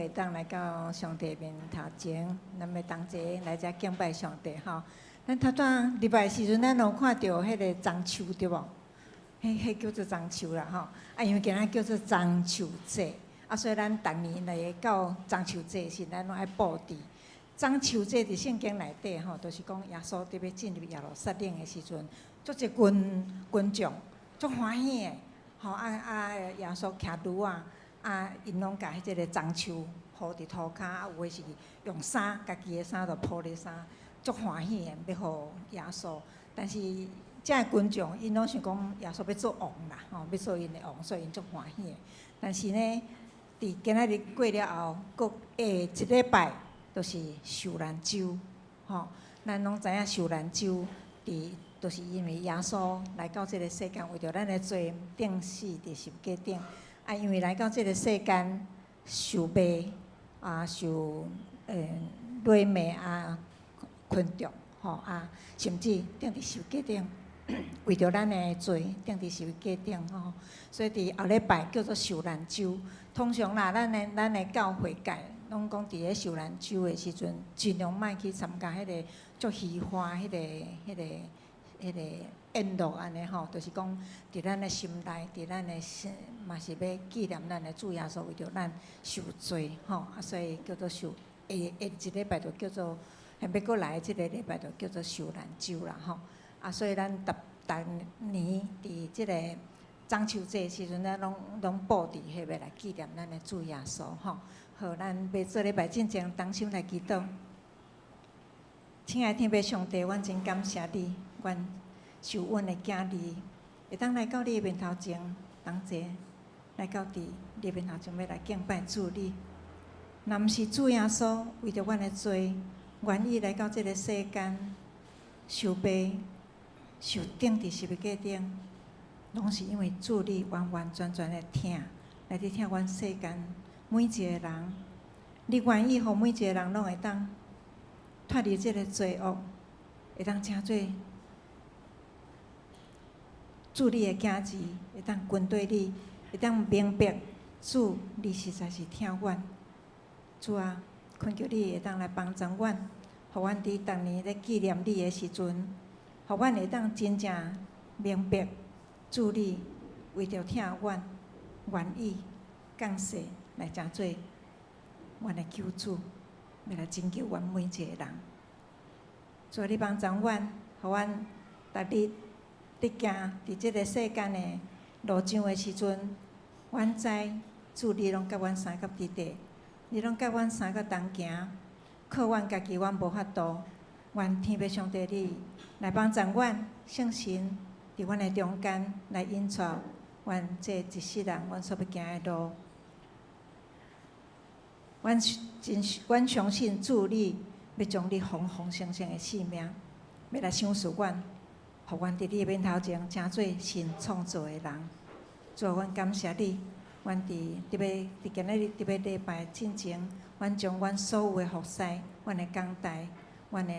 閣會當來到上帝面頭前，咱欲同齊來遮敬拜上帝吼。咱頭拄仔禮拜時陣，咱有看著彼个棕樹對無？彼叫做棕樹啦吼。啊，因為今仔叫做棕樹節，啊，所以咱逐年來到棕樹節時，咱攏愛布置。棕樹節佇聖經內底吼，就是講耶穌佇欲進入耶路撒冷的時陣，足濟群群眾足歡喜的，吼啊啊！耶穌騎驢仔，啊，𪜶攏共彼個棕樹鋪佇塗跤，啊，有的是用衫，家己的衫就鋪咧衫，足歡喜的，欲予耶穌。但是遮个群眾，𪜶攏想講耶穌欲做王啦，吼，欲做𪜶的王，所以𪜶足歡喜的。但是呢，佇今仔日過了後，閣下一禮拜，就是受難週，吼，咱攏知影受難週，佇就是因為耶穌來到這個世間，為著咱的罪釘死佇十架頂，啊，因為來到這個世間受罵啊，受辱罵啊，困重，吼啊，甚至釘佇十架頂，為著咱的罪釘佇十架頂吼，所以佇後禮拜叫做受難週。通常啦，咱的教會界攏講佇咧受難週的時陣，盡量莫去參加彼個足虛華、彼個宴樂按呢吼，就是講佇咱的心內，佇咱的心嘛是欲紀念咱的主耶穌為著咱受罪吼，啊，所以叫做受下下一禮拜就叫做，欲閣來的這个禮拜就叫做受難週啦吼。啊，所以咱逐逐年佇這個中秋節時陣，咱攏攏布置彼欲來紀念咱的主耶穌吼。好，咱欲做禮拜進前，同心來祈禱。親愛的天父上帝，阮真感謝你，阮受阮的囝兒會當來到你的面頭前，同齊來到佇你的面頭前，欲來敬拜主你。若毋是主耶穌為著阮的罪，願意來到這个世間受罵、受釘佇十字架頂，攏是因為主你完完全全的疼，來佇疼阮世間每一个人。你願意予每一个人攏會當脫離這个罪惡，會當成做主你的囝兒，會當跟綴你，會當明白主你實在是疼阮。主啊，懇求你會當來幫助阮，予阮佇逐年咧紀念你的時陣，予阮會當真正明白主你為著疼阮，願意降世來成做阮的救主，欲來拯救阮每一个人。主啊，你幫助阮，予阮逐日佇行佇這个世間的路上的時陣，阮知主你攏佮阮相佮佇佇，你攏佮阮相佮同行，靠阮家己，阮無法度。願天父上帝你來幫助阮，聖神佇阮的中間來引導阮這一世人，阮所欲行的路。阮真，阮相信主你欲將你豐豐盛盛的生命，欲來賞賜阮，予阮佇你的面頭前成做新創造的人。主啊，阮感謝你，阮佇特別佇今仔日特別禮拜進前，阮將阮所有的服侍、阮的講台、阮的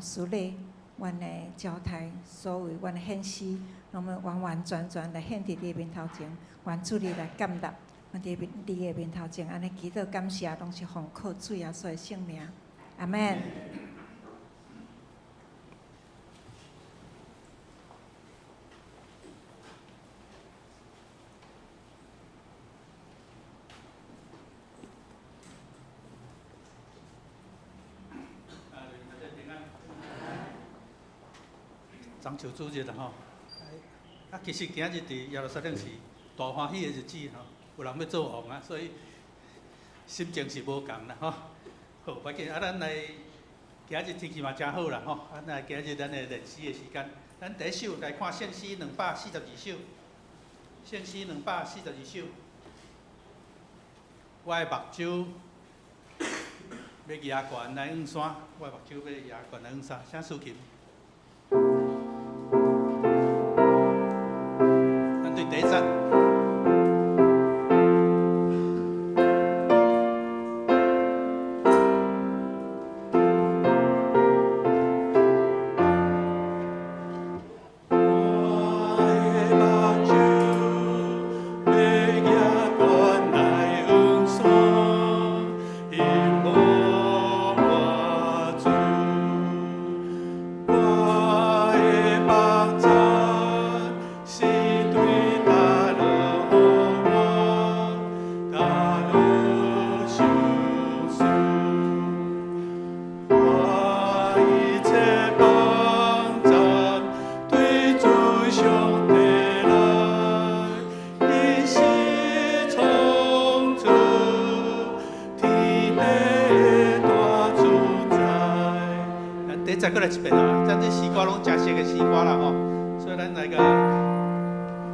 司禮、阮的招待，所有阮的獻詩，攏欲完完全全來獻佇你的面頭前，願主你來接納。阮佇你的面頭前，按呢祈禱感謝，攏是奉靠主耶穌的聖名，阿們。中秋主日啦吼，啊，其實今日佇耶路撒冷是大歡喜的日子吼，有人欲做王啊，所以心情是無仝啦吼。好，無要緊，啊，咱來今日天氣嘛誠好啦吼，啊，咱來今日咱的練詩的時間，咱第一首來看聖詩242首，聖詩242首，我的目睭欲舉懸來向山，我的目睭欲舉懸來向山，請司琴。咱對第一節。我的目睭欲舉懸來向山。再閣來一遍吼，咱這詩歌攏誠熟的詩歌啦吼，所以咱來共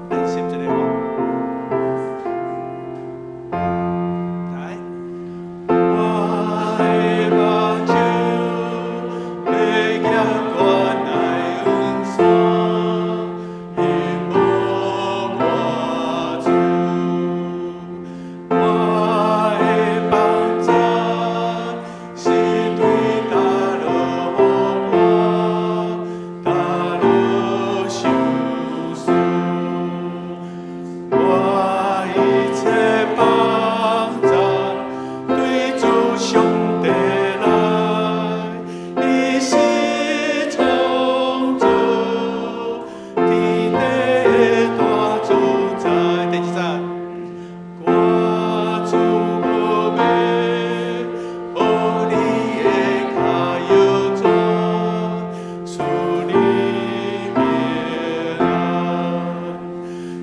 練習一下吼。來。我的目睭欲舉懸來向山，因無外助。我的幫贊是對佗落雨寒，佗落受暑。我一切幫贊對主上帝來，伊是創造天地的大主宰。第二節，我主無欲予你的跤搖轉，賜你平安。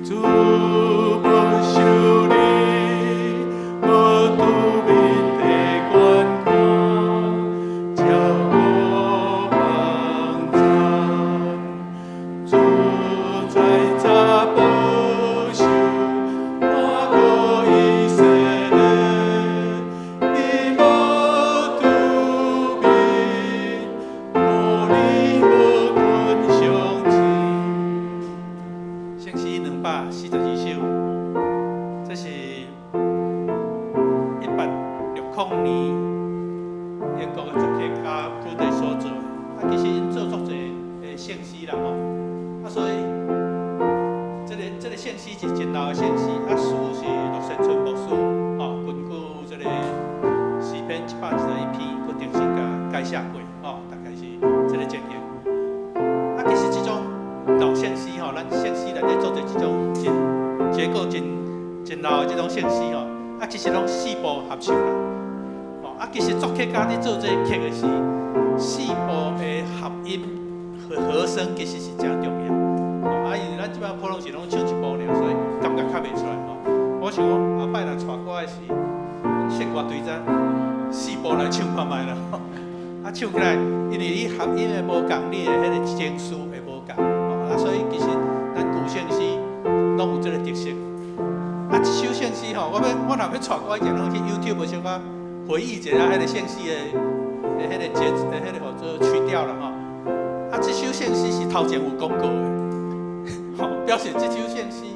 主保守你，無拄面的觀看，照顧幫贊。主在早保守，看顧以色列，伊無拄面，予你無困傷心。聖詩242首，這是1860年英國的作曲家普德所做的。啊，其實𪜶做足濟的聖詩啦吼，啊，所以這個聖詩是真老的聖詩，啊，詞是陸善春牧師吼，根據這個詩篇121篇，閣重新共改寫過吼，大概是這個情形。啊，其實這種老聖詩吼，咱聖詩內底做者這種真結構真真老的這種聖詩吼，啊，其實攏四部合唱啦。吼，啊，其實作曲家佇做這個曲的時，四部的合音和和聲其實是誠重要。吼，啊，因為咱這擺普通時攏唱一部爾，所以感覺較袂出來吼。我想講，後擺若帶歌的時，阮聖歌隊遮四部來唱看覓啦。啊，唱起來，因為你合音的無仝，你的彼個情緒會無仝。吼，啊，所以其實咱舊聖詩攏有這個特色。啊，這首聖詩吼，我若欲帶歌以前，攏去 YouTube 小可回憶一下彼個聖詩的彼個節，的彼個號做曲調啦吼。啊，這首聖詩是頭前有廣告的，吼，表示這首聖詩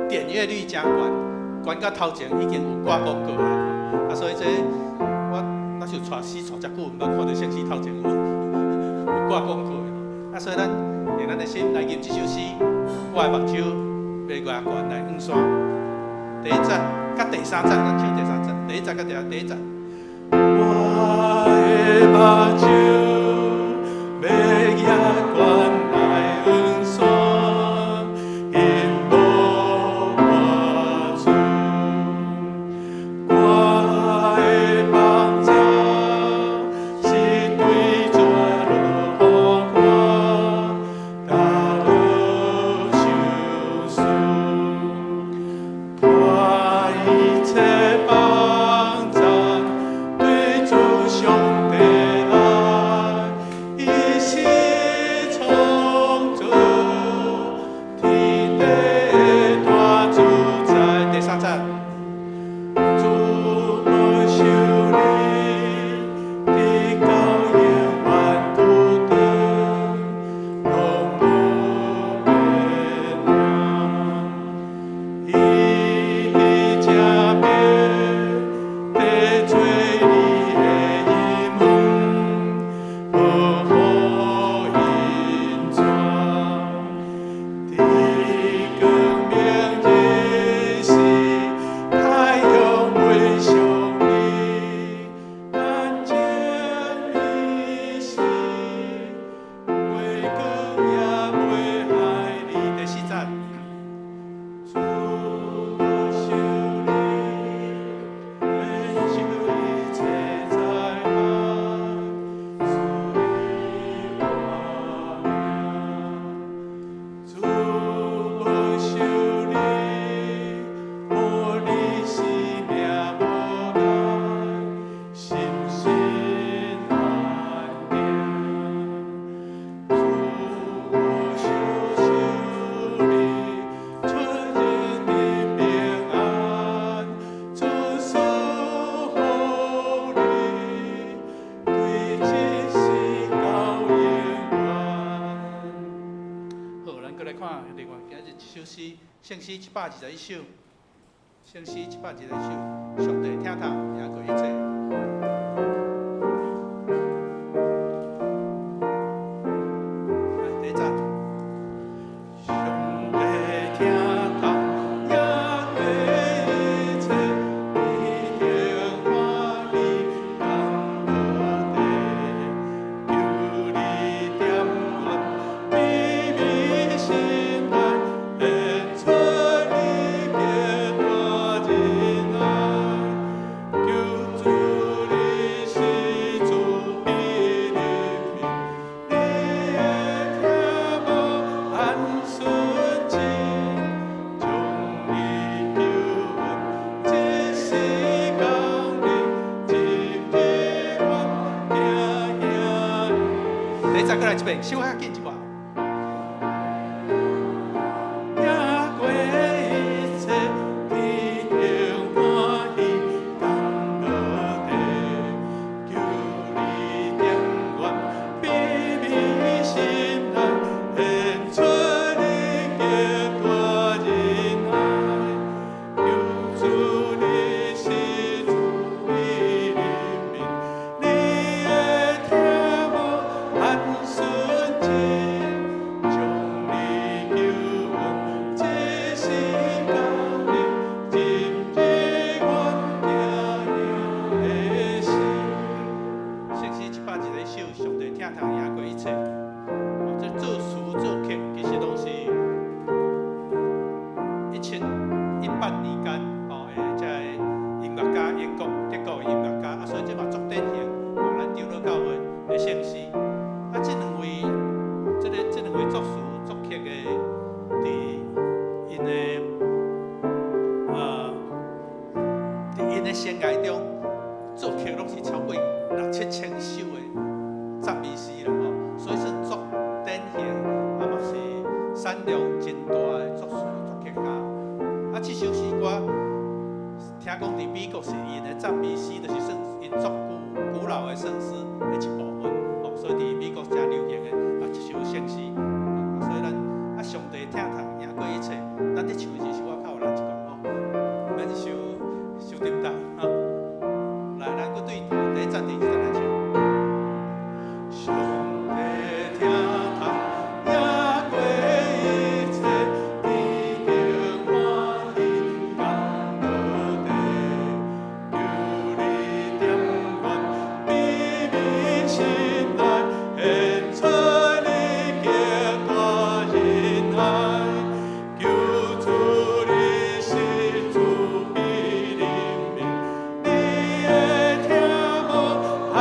點閱率誠懸，懸到頭前已經有掛廣告啦。啊，所以這我若是帶詩帶遮久，毋捌看著聖詩頭前有掛廣告的。啊，所以咱用咱的心來吟這首詩，我的目睭欲懸來向山。第一節佮第三節，咱唱第三節。第一節佮第一節。我的目睭欲舉懸來向山，因無外助。我的幫贊是對遮落雨寒，佗落受暑。我一切幫贊對主上帝來，詩，聖詩121首，聖詩一百二十一首，上帝疼痛贏過一切。來，第一節。上帝疼痛贏過一切，天頂歡喜降落地，求你點阮秘密心內，顯出你極大仁愛。求主你施慈悲憐憫，你的疼慕按純真，將你救恩這時降臨，今日阮驚驚。第一節閣來一遍，小可緊一寡。贏過一切，天頂歡喜降落地，求你點阮秘密心內，顯出你極大仁愛。求主你施慈悲憐憫，你的疼慕按純真，將你救恩這時降臨，今日阮驚驚的心。聖詩121首，上帝疼痛贏過一切。哦，這作詞作曲其實攏是1718年間，哦，的這个音樂家，英國、德國的音樂家，啊，所以這嘛足典型，哦，咱長老教會的聖詩。啊，這兩位作詞作曲的，佇𪜶的生涯中，作曲攏是超過六七千首的讚美詩啦，吼，所以算足典型，啊嘛是產量真大的作詞作曲家。啊，這首詩歌聽講佇美國是𪜶的讚美詩，就是算𪜶足古老的聖詩的一部分，哦，所以佇美國誠流行的啊一首聖詩。啊，所以咱啊上帝疼痛贏過一切，咱咧唱的時小可較有力一寡吼，毋免傷傷沉重吼。來，咱閣對頭第一節、第二節來唱。上帝疼痛贏過一切，天頂歡喜降落地，求你點阮秘密心內，顯出你極大仁愛。求主你施慈悲憐憫，你的疼慕按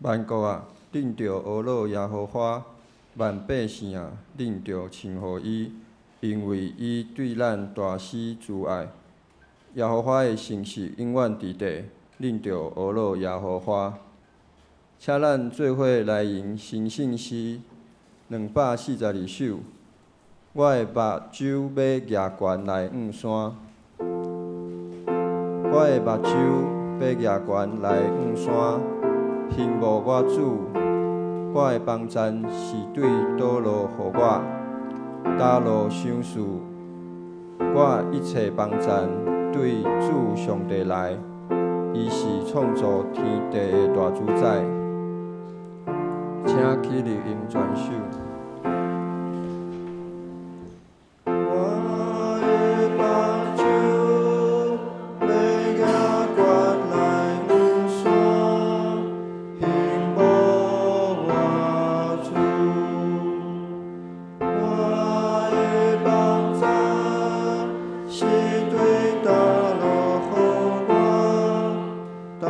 萬國啊，恁著呵咾耶和華；萬百姓啊，恁著稱呼伊，因為伊對咱大施慈愛。耶和華的誠實永遠佇地，恁著呵咾耶和華。請咱做伙來吟神聖詩242首。我的目睭欲舉懸來向山，我的目睭欲舉懸來向山，仰望我主。我的幫贊是對倒落予我，焦路賞賜。我一切幫贊對主上帝來，伊是創造天地的大主宰。請起立吟全首。我的目睭欲舉懸來向山，仰望我主。我的幫贊是對焦路予我，焦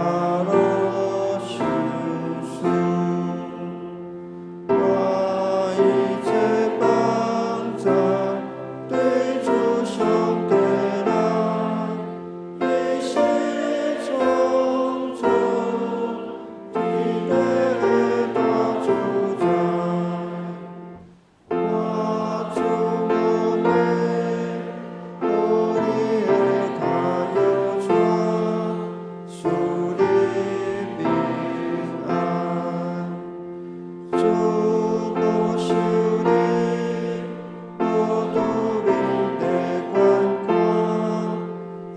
路賞賜。我一切幫贊對主上帝來，伊是創造天地的大主宰。我主無免予你的跤搖帶，賜你平安。主保守你，無拄面對關看，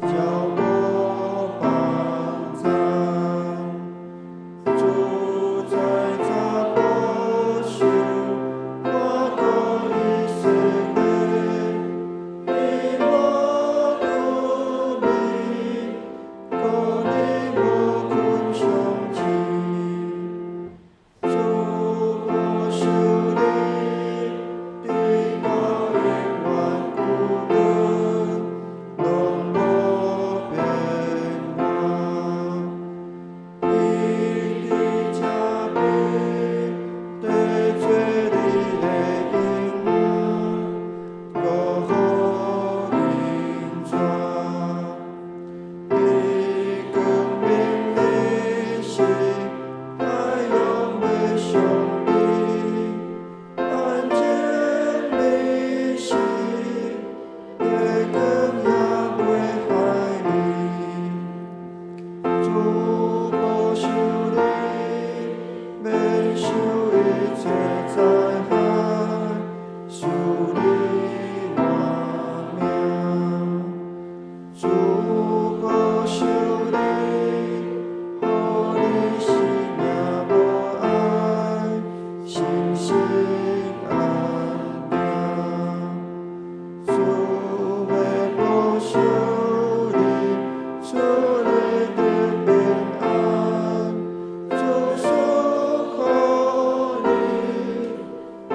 照顧幫贊。主在早保守，看顧以色列，伊無拄眠，顧你無睏相志。主保守你，直到永遠久長，攏無變換。伊佇這邊，地做你的影，五福引帶。佇光明的時，太陽欲相比；安靜的時，月光也袂害你。主保守你，免受一切災害，賜你活命。主保守你，予你性命無礙，身心安定。主欲保守你，賜你得平安。主賜予你，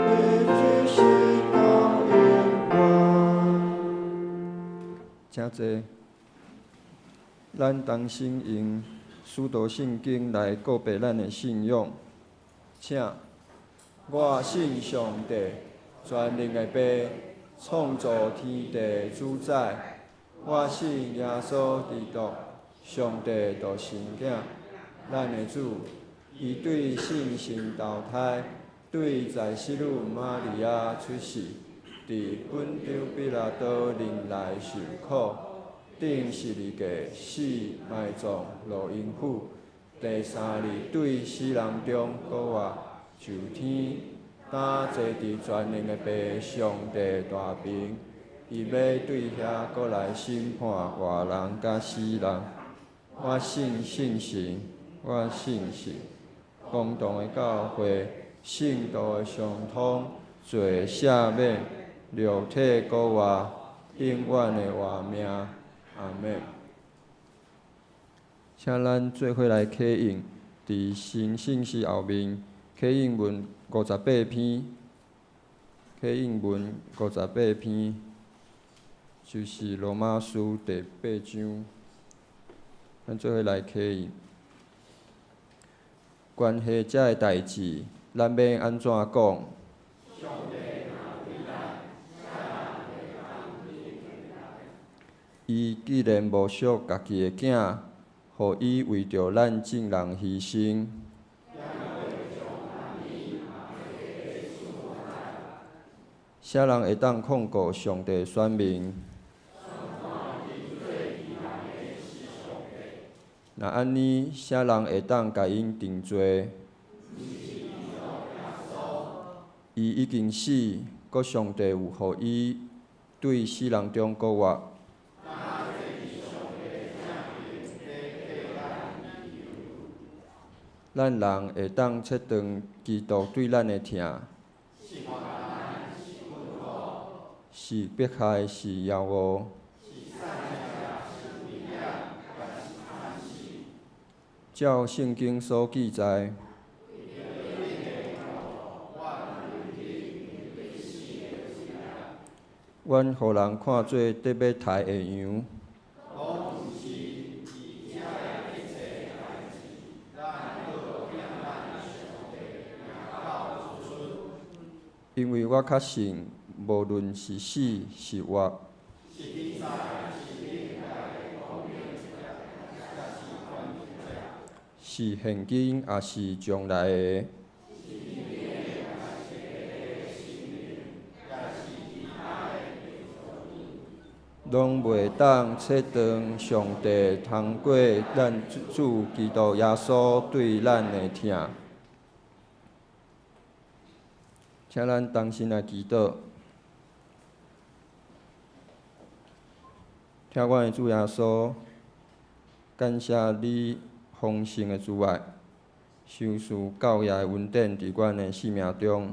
欲直到永遠。請坐。咱同心用使徒信經來告白咱的信仰。請，我信上帝，全能的父，創造天地的主宰。我信耶穌基督，上帝獨生囝，咱的主。伊對聖神投胎，對在聖女瑪利亞出世，佇本丟彼拉多任內受苦，釘十字架死埋葬落陰府，第三日對死人中閣活，上天，擔坐佇全能的父上帝大爿，伊欲對遐閣來審判活人佮死人。我信聖神，我信聖公同的教會，聖徒的相通，罪赦免，肉體閣活，永遠的活命。阿們。請咱做伙來啟應，佇神聖詩後面，啟應文五十八篇，啟應文五十八篇，就是羅馬書第八章。咱做伙來啟應。关系這个代誌，咱欲按怎講？伊既然無惜家己的囝，予伊為著咱眾人犧牲，啥人會當控告上帝的選民？若按呢，啥人會當共𪜶定罪？伊已經死，閣上帝有予伊對死人中復活。咱人會當切斷基督對咱的疼？是迫害，是枵餓？照聖經所記載，阮予人看做得欲刣的羊。因為我確信，無論是死是活，是現今抑是將來的，攏袂當切斷上帝通過咱主基督耶穌對咱的疼。請咱同心來祈禱，疼阮的主耶穌，感謝你豐盛的慈愛，賞賜教也的恩典佇阮的生命中。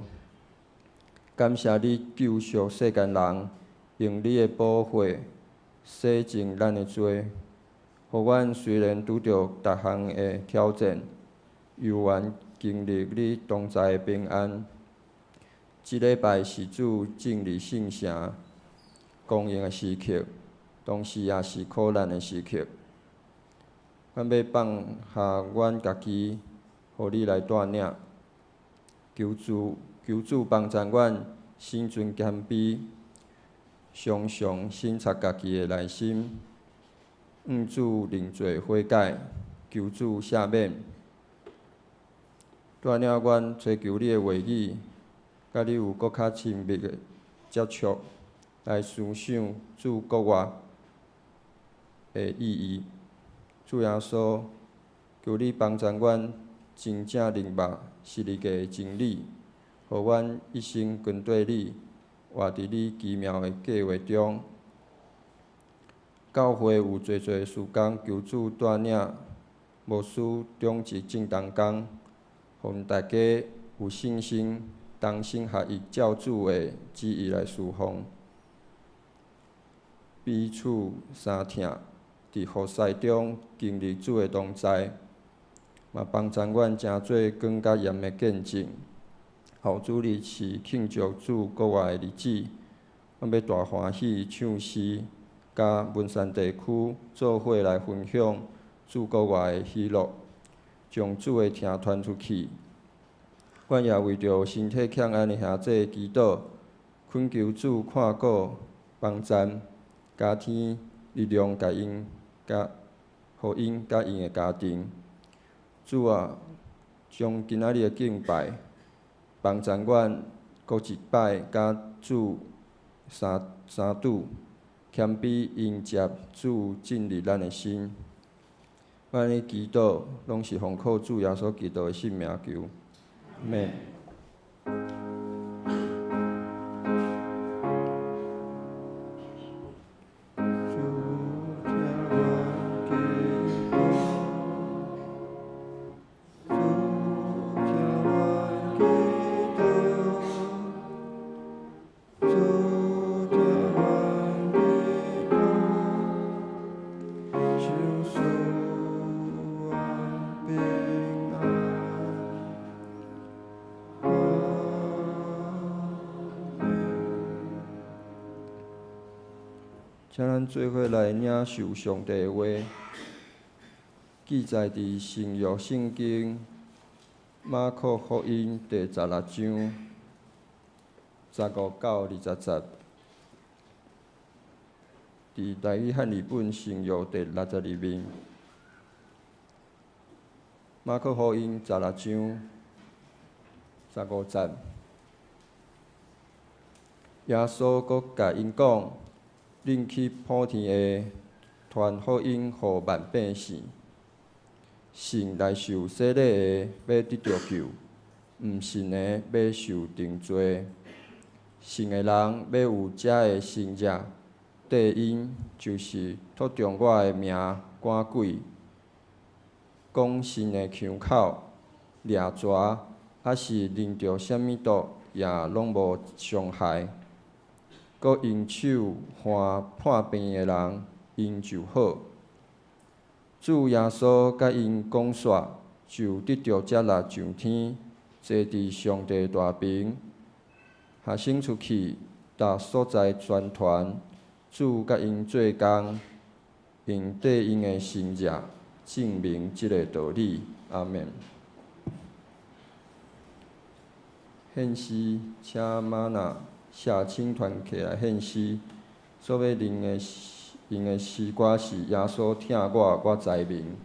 感謝你救贖世間人，用你的寶血洗淨咱的罪，予阮雖然拄著逐項的挑戰，猶原經歷你同在的平安。這禮拜是主進入聖城光榮的時刻，同時也是苦難的時刻。阮欲放下阮家己，予你來帶領。求主，求主幫助阮心存謙卑，常常省察家己的內心，向主認罪悔改，求主赦免。帶領阮追求你的話語，佮你有閣較親密的接觸，來思想主復活的意義。主耶穌，求你幫助阮真正明白十字架的真理，予阮一生跟綴你，活佇你奇妙的計劃中。教會有濟濟事工，求主帶領牧師長執正同工，予大家有信心，同心合意照主的旨意來事奉，彼此相疼，佇服侍中經歷主的同在，嘛幫助阮成做光佮鹽的見證。後主日是慶祝主復活的日子，阮欲大歡喜唱詩，佮文山地區做伙來分享主復活的喜樂，將主的疼傳出去。阮也為著身體欠安的兄弟祈禱，懇求主看顧幫贊，加添力量，共𪜶佮予𪜶佮𪜶的家庭。主啊，將今仔日的敬拜幫助阮閣一擺佮主相相拄，謙卑迎接主進入咱的心。阮的祈禱攏是奉靠主耶穌基督的聖名求。阿們。主聽阮祈禱，主聽阮祈禱，主聽阮祈禱，求賜阮平安。阿們。請咱做伙來領受上帝的話，記載佇新約聖經馬可福音第十六章15到20節，佇台語漢字本新約第62面。馬可福音十六章十五節，耶穌閣共𪜶講：恁去普天下，傳福音予萬百姓。信來受洗禮的，欲得著救；毋信的，欲受定罪。信的人欲有遮个神迹，綴𪜶就是托著我的名趕鬼，講新的腔口，掠蛇，抑是啉著啥物毒，也攏無傷害。閣用手按破病的人，𪜶就好。主耶穌共𪜶講煞，就得著這力上天，坐佇上帝大爿。學生出去，逐所在宣傳，主佮𪜶做工，用綴𪜶的神跡證明這个道理。阿們。獻詩，請瑪納謝青團起來獻詩。所欲念的𪜶的詩歌是耶穌疼我，我知明。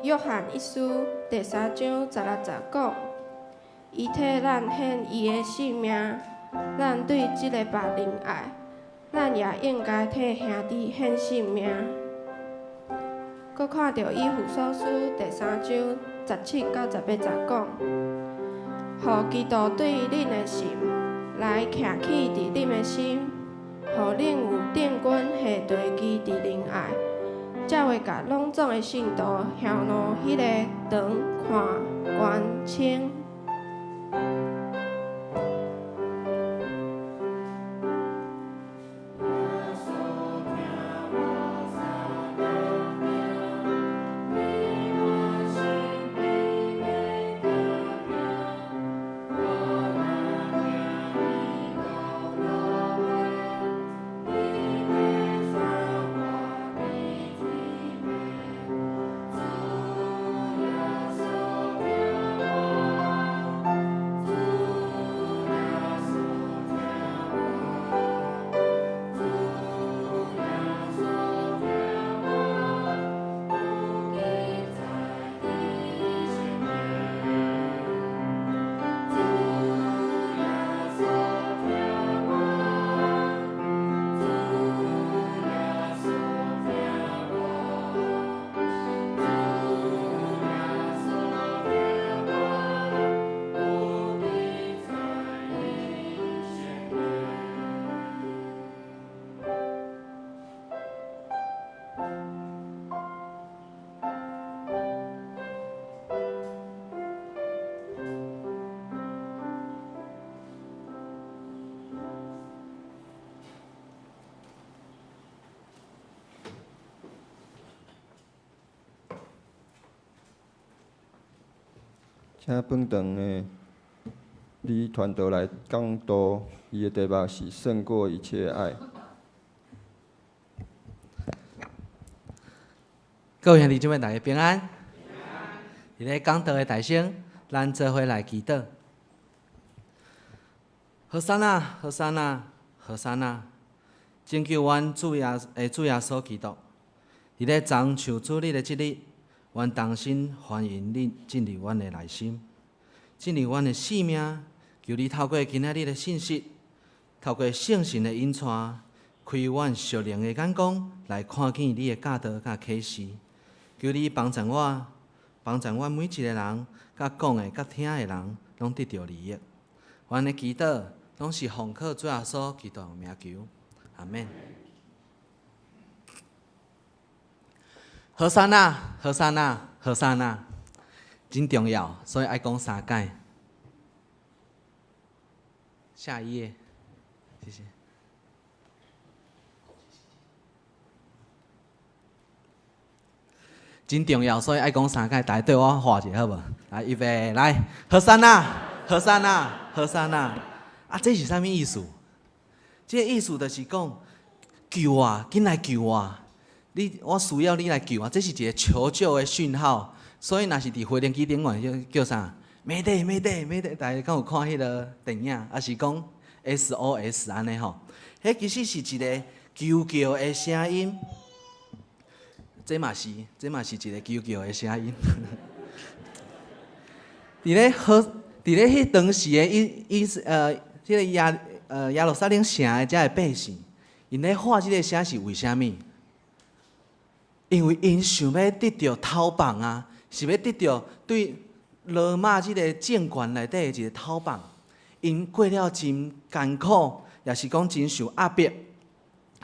約翰一書第三章十六節講：伊替咱獻伊的性命，咱對這个別人愛，咱也應該替兄弟獻性命。閣看著以弗所書第三章17到18節講：予基督對恁的心來徛起佇恁的心，予恁有定根下地基佇仁愛。才會共攏總的信徒曉路彼个長寬懸深。請本堂的李傳道來講道，伊的題目是勝過一切愛。各位兄弟姊妹，大家平安。佇咧講道的大聲，咱做伙來祈禱。和散那，和散那，和散那，拯救阮主耶的主耶穌基督。佇咧棕樹主日的這日，阮同心歡迎你進入阮的內心，進入阮的生命。求你透過今仔日的信息，透過聖神的引帶，開阮屬靈的眼光，來看見你的教導佮啟示。求你幫助我，幫助阮每一個人，佮講的、佮聽的人，攏得著利益。阮的祈禱攏是奉靠主耶穌基督的名求，阿們。和散那，和散那，和散那，真重要，所以愛講三擺。下一頁，謝謝。真重要，所以愛講三擺，大家對我喊一下好無？來，預備，來，和散那，和散那，和散那。啊，這是啥物意思？這個意思就是講，救我，緊來救我！你，我需要你來救我，這是一個求救的訊號。所以，若是佇飛行機頂懸，叫啥？Mayday，Mayday，Mayday，大家敢有看彼个電影？抑是講 SOS 按呢吼？彼其實是一個求救的聲音。這嘛是，這嘛是一個求救的聲音。佇咧好，佇咧彼當時的以以這个耶路撒冷城的遮个百姓，𪜶咧喊這个聲是為啥物？因為𪜶想欲得著討放啊，是欲得著對羅馬這个政權內底的一個討放。𪜶過了真艱苦，也是講真受壓迫，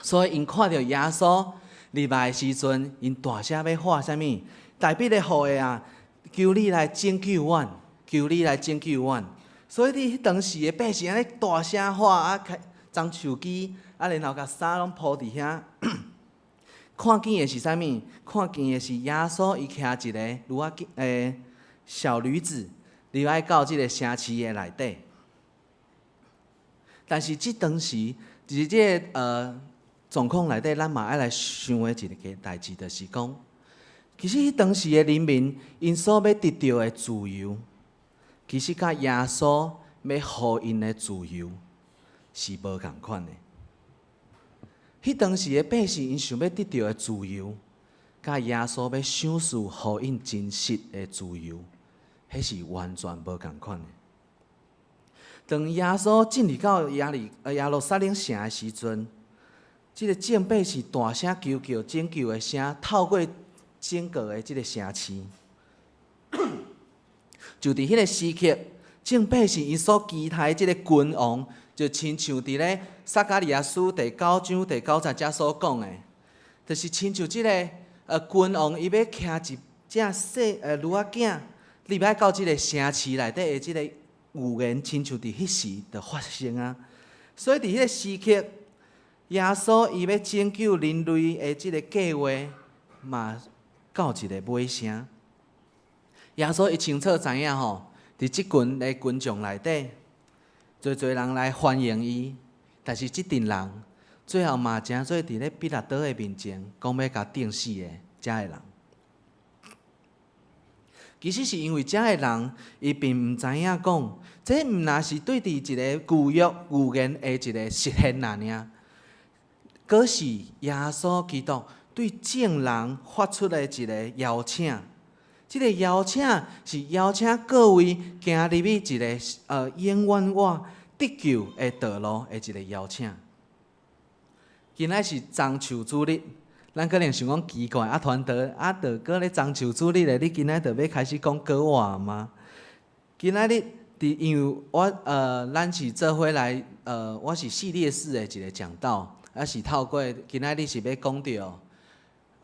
所以𪜶看著耶穌入來的時陣，𪜶大聲欲喊啥物？大衛的後裔啊，求你來拯救阮，求你來拯救阮。所以佇彼當時的百姓按呢大聲喊啊，開棕樹枝啊，然後共衫攏鋪佇遐。看見的是啥物？看見的是耶穌伊騎一个驢仔囝小驢子入來到這个城市的內底。但是這當時，佇這个狀況內底，咱嘛愛來想的一个代誌，就是講，其實彼當時的人民，𪜶所欲得著的自由，其實佮耶穌欲予𪜶的自由是無仝款的。彼當時的百姓，𪜶想欲得著的自由，佮耶穌欲賞賜予𪜶真實的自由，彼是完全無仝款的。當耶穌進入到耶路撒冷城的時陣，這个眾百姓大聲求救、拯救的聲，透過整個的這个城市，就佇彼个時刻，眾百姓𪜶所期待這个君王，就親像佇咧撒迦利亞書第九章第九節遮所講的，就是親像這个君王，伊欲騎一隻細驢仔囝入來到這个城市內底的這个預言，親像佇彼時就發生啊。所以佇彼个時刻，耶穌伊欲拯救人類的這个計劃嘛，到一个尾聲。耶穌伊清楚知影吼，佇這群的群眾內底，濟濟人來歡迎伊，但是這陣人最後嘛，成做佇咧彼拉多的面前，講欲共釘死的遮个人。其實是因為遮個人，伊並毋知影講，這毋若是對佇一个舊約預言的一個實現爾爾，閣是耶穌基督對眾人發出的一個邀請。這个邀請是邀請各位行入去一个永遠我得救的道路的一个邀請。今仔是棕樹主日，咱可能想講奇怪，啊，傳道啊，著閣咧棕樹主日咧，你今仔著欲開始講古話嗎？今仔日佇因為我咱是做伙來我是系列式的一个講道，啊是透過今仔日是欲講著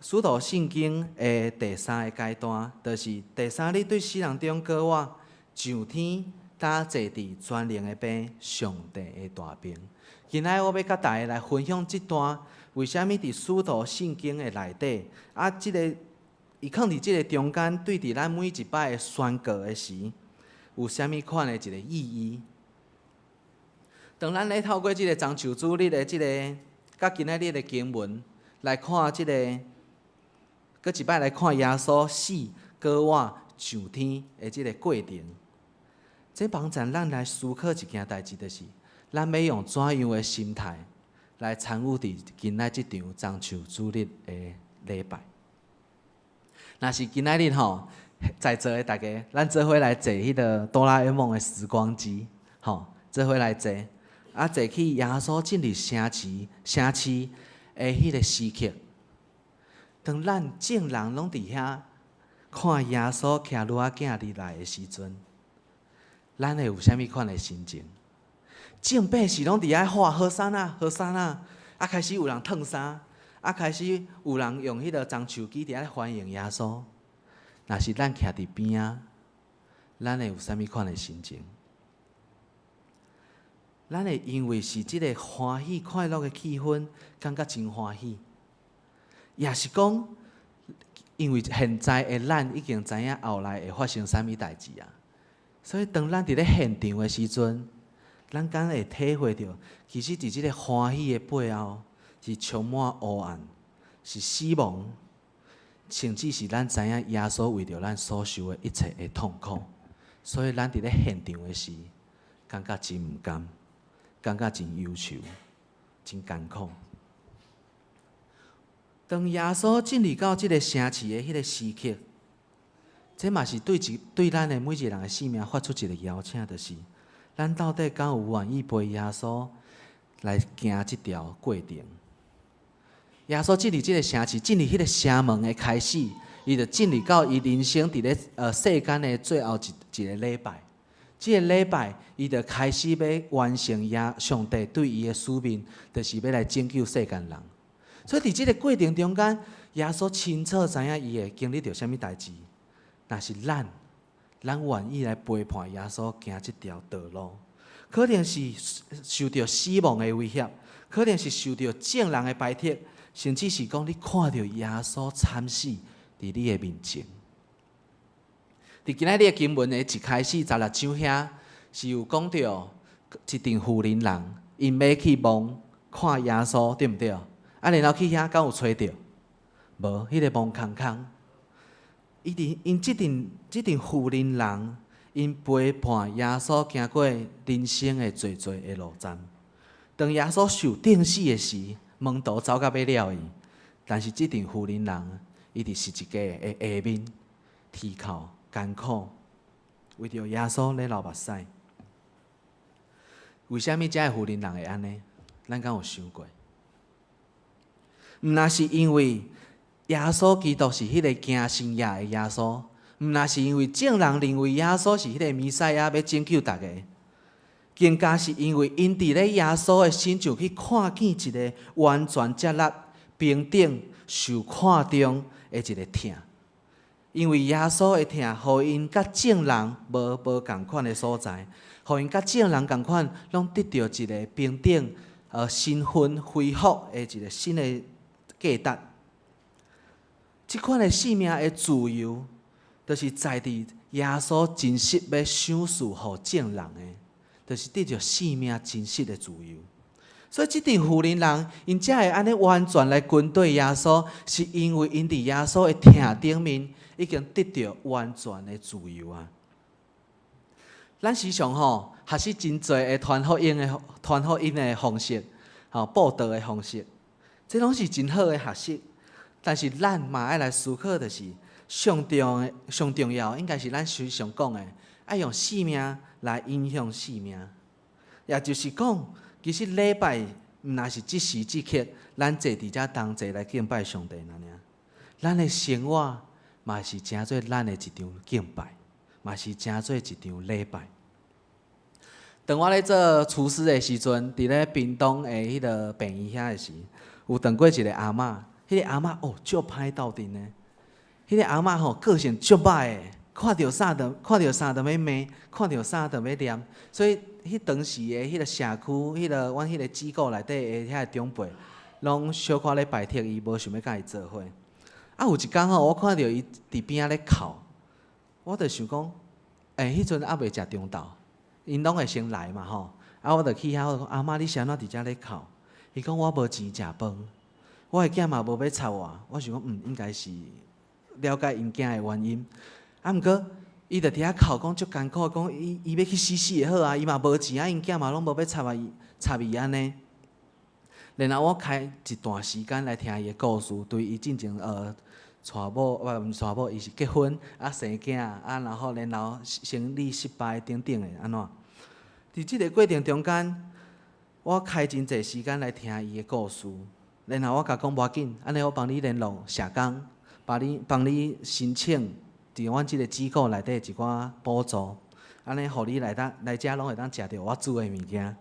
使徒信經的第三个階段，就是第三日對死人中過活，上天搭坐佇全能的父上帝的大爿。今仔我欲佮大家來分享這段，為啥物佇使徒信經的內底，啊，這个伊囥佇這个中間，對佇咱每一擺的宣告的時，有啥物款的一个意義？當咱咧透過這個棕樹主日的這個，佮今仔日的經文來看這個，閣一擺來看耶穌死、閣活上天的這個過程，這幫助咱來思考一件代誌，就是咱欲用怎樣的心態來參與佇今仔這場棕樹主日的禮拜。若是今仔日吼，在座的大家，咱做伙來坐彼個哆啦 A 夢的時光機，吼，做伙來坐。啊，坐去耶穌進入城市、城市的彼個時刻，當咱眾人攏佇遐看耶穌騎驢仔囝入來的時陣，咱會有啥物款的心情？眾百姓攏佇遐喊和散那，和散那，啊，開始有人褪衫，啊，開始有人用彼個棕樹枝佇遐歡迎耶穌。若是咱徛佇邊仔，咱會有啥物款的心情？咱會因為是這個歡喜快樂的氣氛，感覺真歡喜，抑是講，因為現在的咱已經知影後來會發生啥物代誌啊，所以當咱佇咧現場的時陣，咱敢會體會著，其實佇這個歡喜的背後，是充滿黑暗，是死亡，甚至是咱知影耶穌為著咱所受的一切的痛苦，所以咱佇咧現場的時，感覺真毋甘。感覺真憂愁，真艱苦。當耶穌進入到這個城市的彼個時刻，這嘛是對一對咱的每一個人的生命發出一個邀請，就是咱到底敢有願意陪耶穌來行這條過程？耶穌進入這個城市，進入彼個城門的開始，伊就進入到伊人生佇咧世間的最後一個禮拜。這個禮拜，伊就開始欲完成耶上帝對伊的使命，就是欲來拯救世間人。所以佇這個過程中間，耶穌清楚知影伊會經歷著啥物代誌。若是咱，咱願意來陪伴耶穌行這條道路，可能是受著死亡的威脅，可能是受著眾人的排斥，甚至是講你看著耶穌慘死佇你的面前。佇今仔日的經文的一開始十六章遐，是有講著一陣婦人人，𪜶欲去望看耶穌，對毋對？啊，然後去遐敢有揣著？無，彼個墓空空。伊佇𪜶這陣這陣婦人人，𪜶陪伴耶穌行過人生的濟濟的路站。當耶穌受釘死的時，門徒走甲欲了伊，但是這陣婦人人，伊佇十字架的下面，啼哭艱苦，為著耶穌咧流目屎。為啥物遮个婦人人會按呢？咱敢有想過？毋若是因為耶穌基督是彼个行神蹟的耶穌，毋若是因為眾人認為耶穌是彼个彌賽亞欲拯救逐家，更加是因為𪜶佇咧耶穌的身上去看見一个完全接納、平等、受看重的一个疼。因為耶穌的疼，予𪜶佮眾人無無仝款的所在，予𪜶佮眾人仝款，攏得著一个平等、身份恢復的一个新的價值。這款的生命的自由，就是在佇耶穌真實欲賞賜予眾人的，就是得著生命真實的自由。所以，這陣婦人人，𪜶才會按呢完全來跟隨耶穌，是因為𪜶佇耶穌的疼頂面已經得著完全的自由啊！咱時常吼學習真濟的傳福音的傳福音的方式，吼佈道的方式，這攏是真好的學習。但是咱嘛愛來思考，就是上重的、上重要，應該是咱時常講的，愛用生命來影響生命，也就是講，其實禮拜毋若是這時這刻，咱坐佇遮同齊來敬拜上帝爾爾。咱的生活嘛是成做咱的一場敬拜，嘛是成做一場禮拜。當我咧做廚師的時陣，佇咧屏東的彼个病院遐的時，有當過一个阿嬤，彼个阿嬤哦，足歹鬥陣的。彼个阿嬤吼個性足歹的，看著啥就看著啥就欲罵，看著啥就欲念，所以彼當時的彼个社區，彼个阮彼个機構內底的遐个長輩，攏小可咧排斥伊，無想欲佮伊做伙。啊，有一工吼，我看著伊佇邊仔咧哭，我就想講，欸，彼陣猶未食中晝，𪜶攏會先來嘛吼。啊，我就去遐，我就講阿嬤，你是按怎佇遮咧哭？伊講我無錢食飯，我的囝嘛無欲插我。我想講，應該是了解𪜶囝的原因。啊，毋過伊就佇遐哭，講足艱苦，講伊伊欲去死死會好啊，伊嘛無錢啊，𪜶囝嘛攏無欲插伊插伊按呢。然後我開一段時間來聽伊的故事，對伊進前娶某，毋是娶某，伊是結婚啊生囝啊，然後生理失敗等等的按怎。佇這個過程中間，我開真濟時間來聽伊的故事，然後我共講無要緊，按呢我幫你聯絡社工，幫你申請佇阮這個機構內底一寡補助，按呢予你來當來遮攏會當食著我煮的物件。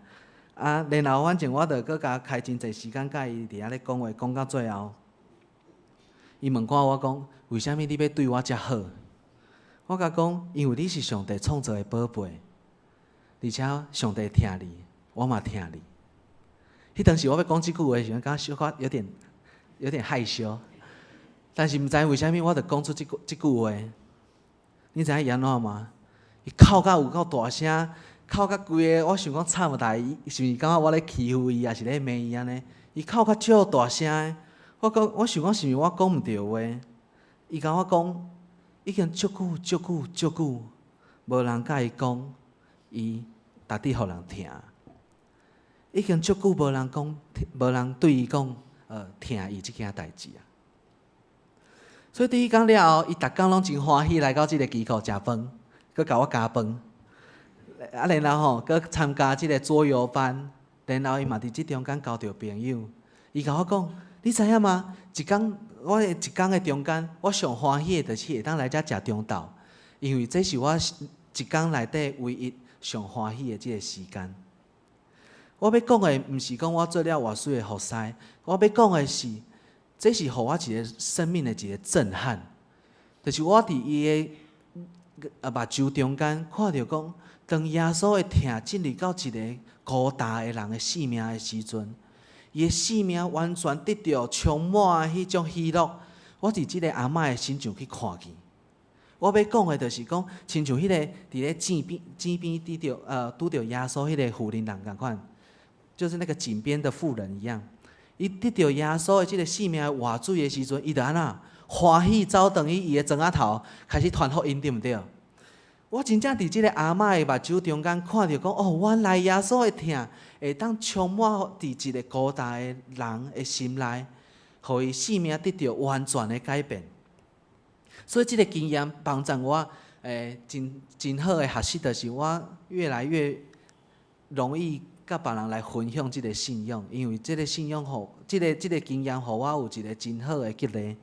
啊，然後反正我就閣共開真濟時間佮伊佇遐咧講話，講到最後，伊問看我講，為啥物你欲對我遮好？我共講，因為你是上帝創造的寶貝，而且上帝疼你，我嘛疼你。彼當時我欲講這句話的時陣，感覺小可有點害羞，但是毋知為啥物，我就講出這句話。你知影伊按怎嗎？伊哭甲有夠大聲，哭甲規个，我想講慘代，伊是毋是感覺我咧欺負伊，抑是咧罵伊按呢？伊哭甲足大聲的，我講我想講是毋是我講毋對話？伊共我講，已經足久足久足久，無人共伊講，伊值得予人疼。已經足久無人講，無人對伊講，疼伊這件代誌啊。所以佇彼工了後，伊逐工攏真歡喜來到這個機構食飯，閣共我加飯。啊，然後吼，閣參加這個桌遊班，然後伊嘛佇這中間交著朋友。伊共我講，你知影嗎？一工我的一工的中間，我上歡喜的就是會當來遮食中晝，因為這是我一工內底唯一上歡喜的這個時間。我欲講的毋是講我做了偌媠的服侍，我欲講的是，這是予我一個生命的一個震撼。就是我佇伊的目睭中間看著講，當耶穌的疼進入到一個孤單的人的生命的時陣，伊的生命完全得著充滿彼種喜樂。我佇這個阿嬤的身上去看見。我欲講的就是講，親像彼個佇咧井邊拄著耶穌彼個婦人仝款，就是那個井邊的婦人一樣。伊得著耶穌的這個生命的活水的時陣，伊就按怎歡喜走轉去伊的庄仔頭，開始傳福音，對毋對？我真正佇這個阿嬤的目睭中間看著講，哦，原來耶穌的疼會當充滿佇一個孤單的人的心內，予伊生命得著完全的改變。所以這個經驗幫助我，真真好的學習，就是我越來越容易佮別人來分享這個信仰，因為這個信仰予這個經驗予我有一個真好的激勵。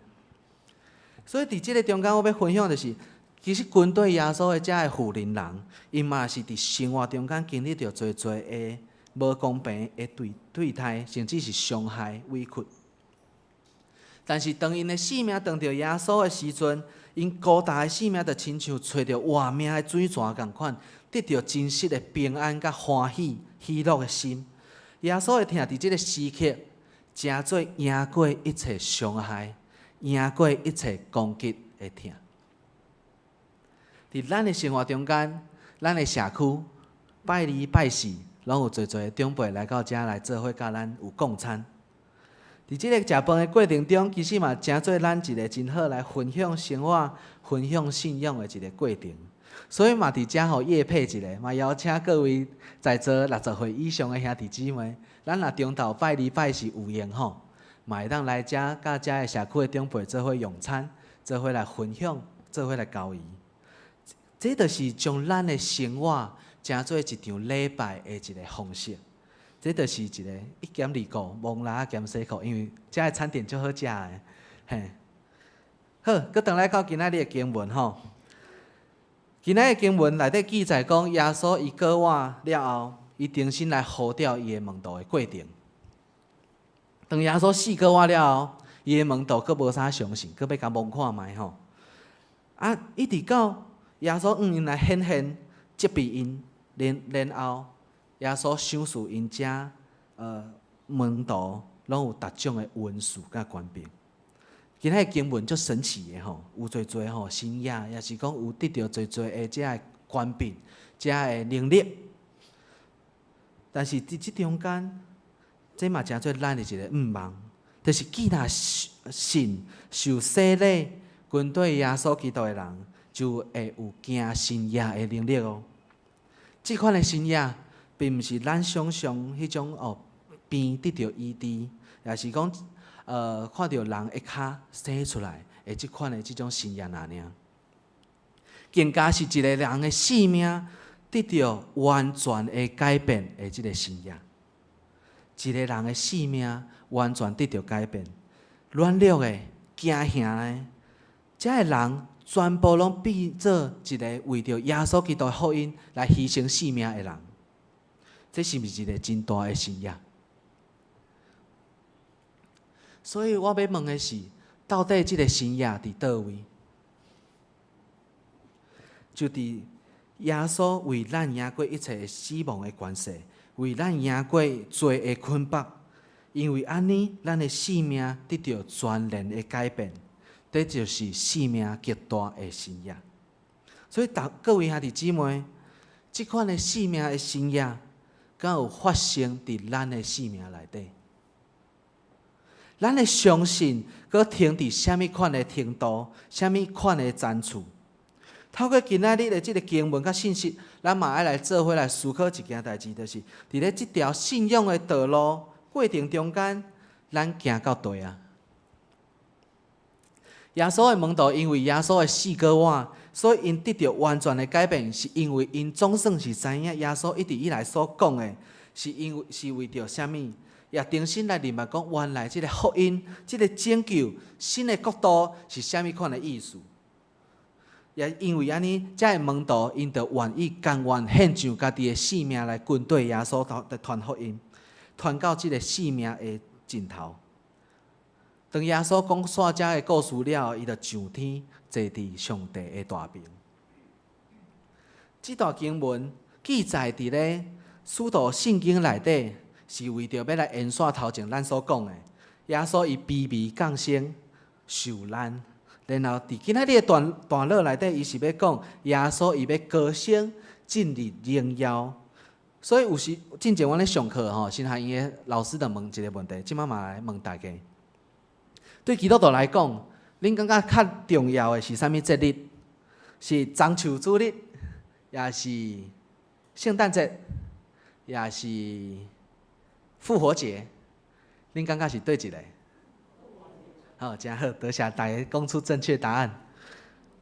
所以佇這個中間，我欲分享的就是，其實跟隨耶穌的遮个婦人人，𪜶嘛是佇生活中間經歷著濟濟的無公平的對待，甚至是傷害、委屈。但是當𪜶的生命當著耶穌的時陣，𪜶孤單的生命就親像揣著活命的水泉仝款，得著真實的平安佮歡喜、喜樂的心。耶穌的疼佇這個時刻，成做贏過一切傷害、贏過一切攻擊的疼。佇咱的生活中間，咱的社區拜二拜四，攏有濟濟的長輩來到遮來做伙，佮咱有共餐。佇這個食飯的過程中，其實嘛成做咱一個真好來分享生活、分享信仰的一個過程。所以嘛，佇遮予業配一下，嘛邀請各位在座60歲以上的兄弟姊妹，咱若中晝拜二拜四有閒吼，嘛會當來遮佮遮的社區的長輩做伙用餐，做伙來分享，做伙來交誼。這就是將咱的生活成做一場禮拜的一個方式。這就是一個一兼二顧，摸蜊仔兼洗褲，因為遮的餐點足好食的，嘿。好，閣轉來到今仔日的經文吼。今仔日的經文內底記載講，耶穌伊割碗了後，伊重新來呼召伊的門徒的過程。當耶穌4個月了後，伊的門徒閣無啥相信，閣欲共摸看覓吼。啊，一直到耶穌向𪜶來顯現，責備𪜶，然後耶穌賞賜𪜶遮門徒攏有逐種的恩賜佮權柄。今仔日經文足神奇的吼，有濟濟吼新穎，抑是講有得著濟濟的遮个權柄、遮的能力。但是佇這中間，這嘛成做咱的一个向望，就是既若信受洗禮、跟隨耶穌基督的人，就會有行神蹟的能力哦。這款的神蹟，並毋是咱想象彼種哦，病得著醫治，抑是講看著人的跤生出來的這款的這種神蹟爾爾，更加是一个人的性命得著完全的改變的這个神蹟。一个人的性命完全得著改變，軟弱的、驚嚇的，這个人全部攏變做一个為著耶穌基督的福音來犧牲性命的人。這是毋是一个真大的神蹟？所以我欲問的是，到底這个神蹟佇佗位？就佇耶穌為咱贏過一切死亡的權勢，為咱贏過罪的捆綁。因為按呢，咱的性命得著全然的改變，這就是性命極大的神蹟。所以，逐各位兄弟姊妹，這款的性命的神蹟，敢有發生佇咱的性命內底？咱的相信，閣停佇啥物款的程度，啥物款的層次？透過今仔日的這个經文佮信息，咱嘛愛來做伙來思考一件代誌，就是佇咧這條信仰的道路過程中間，咱行到佗啊？耶穌的門徒因為耶穌的死閣活，所以𪜶得著完全的改變，是因為𪜶總算是知影耶穌一直以來所講的，是因為是為著啥物，也重新來認捌講，原來這个福音、這个拯救、新的國度是啥物款的意思。也因為按呢，遮的門徒𪜶就願意甘願獻上家己的性命來跟隨耶穌來傳福音，傳到這个性命的盡頭。當耶穌講煞遮的故事了後，伊就上天坐佇上帝的大爿。這段經文記載佇咧使徒聖經內底，是為著欲來延續頭前咱所講的，耶穌伊卑微降生受難，然後佇今仔日的段落內底，伊是欲講耶穌伊欲高升進入榮耀。所以有時進前阮咧上課吼，神學院的老師就問一个問題，這擺嘛來問大家。對基督徒來講，恁感覺較重要的是啥物節日？是棕樹主日，抑是聖誕節，抑是復活節？恁感覺是佗一个？好，真好，多謝大家講出正確答案。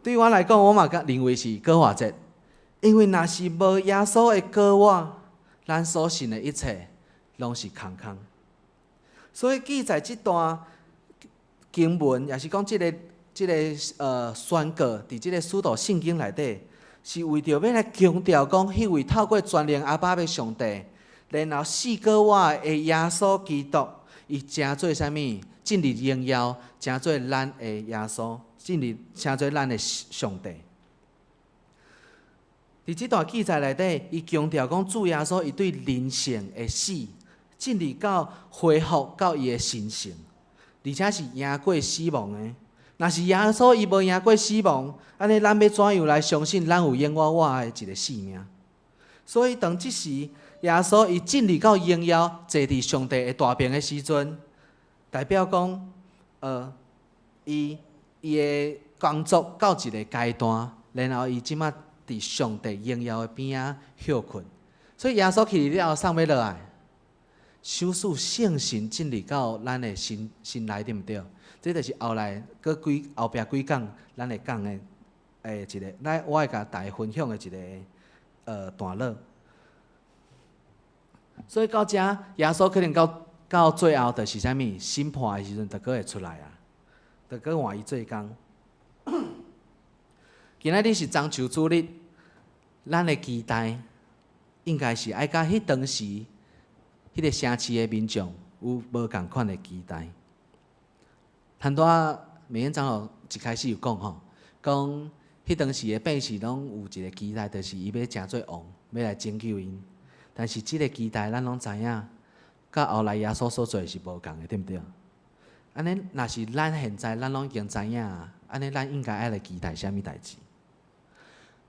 對我來講，我嘛認為是復活節，因為若是無耶穌的復活，咱所信的一切攏是空空。所以記載這段經文，抑是講這个宣告，佇這个使徒聖經內底，是為著欲來強調講，彼位透過全能阿爸的上帝，然後死閣活的耶穌基督，伊成做啥物？進入榮耀，成做咱的耶穌，進入成做咱的上帝。佇這段記載內底，伊強調講主耶穌伊對人性的死，進入到恢復到伊的神性。而且是贏過死亡的。若是耶穌伊無贏過死亡，按呢咱欲怎樣來相信咱有永活活的一个性命？所以當這時耶穌伊進入到榮耀，坐佇上帝的大爿的時陣，代表講，伊的工作到一个階段，然後伊這馬佇上帝榮耀的邊仔歇睏。所以耶穌去了後，送欲落來？賞賜聖神進入到咱的心內，對毋對？這就是後來閣幾後壁幾講，咱會講的一个，來我會共大家分享的一个段落。所以到遮，耶穌可能到最後就是啥物？審判的時陣，就閣會出來啊，就閣換伊做工。今仔日是棕樹主日，咱的期待應該是愛佮彼當時彼个城市的民眾有無仝款的期待。拄仔美燕長老一開始有講吼，講彼當時的百姓攏有一个期待，就是伊欲成做王，欲來拯救𪜶。但是這个期待，咱攏知影，佮後來耶穌所做的是無仝的，對毋對？按呢，若是咱現在咱攏已經知影，按呢，咱應該愛來期待啥物代誌？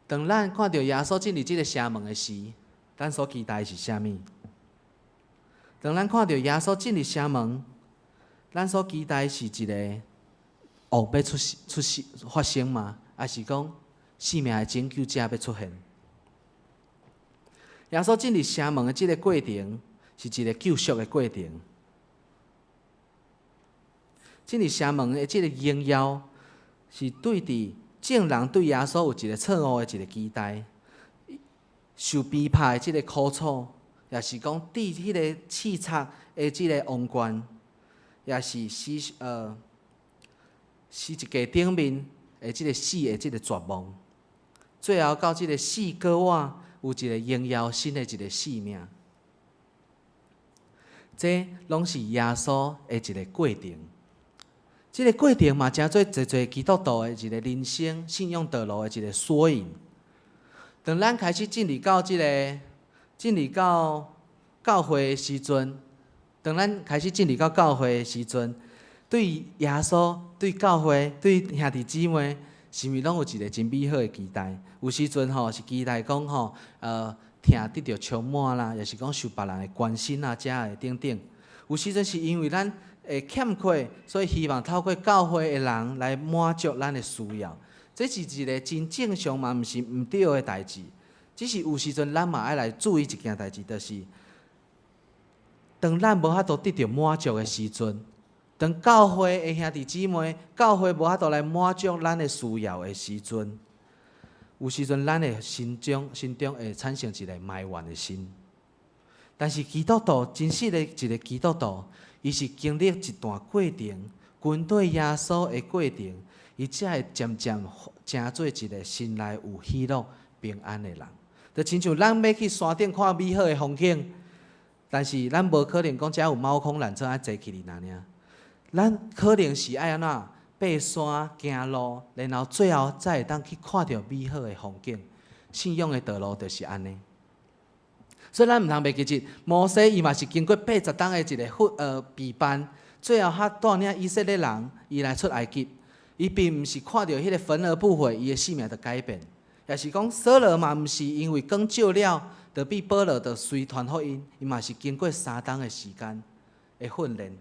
當咱看著耶穌進入這个城門的時，咱所期待的是啥物？當咱看著耶穌進入城門，咱所期待是一个王欲出世、出世發生嗎？抑是講性命的拯救者欲出現？耶穌進入城門的這个過程，是一个救贖的過程。進入城門的這个榮耀，是對佇眾人對耶穌有一个錯誤的一个期待，受鞭拍的這个苦楚，也是講戴彼个刺插的這个王冠，也是死十字架頂面的這个死的這个絕望，最後到這个死閣活，有一个榮耀新的一个生命，這攏是耶穌的一个過程。這个過程嘛，成做濟濟基督徒的一个人生信仰道路的一个縮影。當咱開始進入到這个進入到教會的時陣，當咱開始進入到教會的時陣，對耶穌、對教會、對兄弟姊妹，是毋是攏有一个真美好的期待？有時陣吼是期待講吼，疼得著充滿啦，抑是講受別人的關心啊，遮的等等。有時陣是因為咱會欠缺，所以希望透過教會的人來滿足咱的需要。這是一个真正常嘛，毋是毋對的代誌。只是有時陣咱嘛愛來注意一件代誌，就是當咱無法度得著滿足的時陣，當教會的兄弟姊妹、教會無法度來滿足咱的需要的時陣，有時陣咱的心中會產生一个埋怨的心。但是基督徒真實的一个基督徒，伊是經歷一段過程，跟隨耶穌的過程，伊才會漸漸成做一个心內有喜樂、平安的人。就親像咱欲去山頂看美好的風景，但是咱無可能講遮有貓空纜車愛坐起來爾。咱可能是愛按怎爬山、行路，然後最後才會當去看著美好的風景。信仰的道路就是按呢。所以咱毋通袂記得，摩西伊嘛是經過80冬的一个備班，最後才帶領以色列人伊來出埃及。伊並毋是看著彼个焚而不毀，伊的性命就改變。抑是講掃羅嘛，毋是因為光照了，就比保羅就隨傳福音，伊嘛是經過3冬的時間的訓練。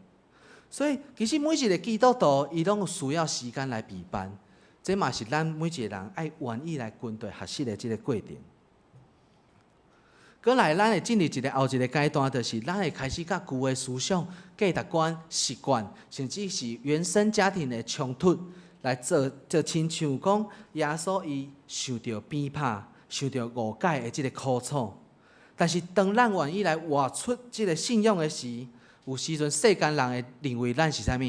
所以其實每一个基督徒，伊攏有需要時間來備班。這嘛是咱每一个人愛願意來跟隨學習的這个過程。閣來，咱會進入一个後一个階段，就是咱會開始佮舊的思想、價值觀、習慣，甚至是原生家庭的衝突，來做，就親像講耶穌伊受著鞭拍、受著誤解的這个苦楚。但是當咱願意來活出這个信仰的時，有時陣世間人會認為咱是啥物？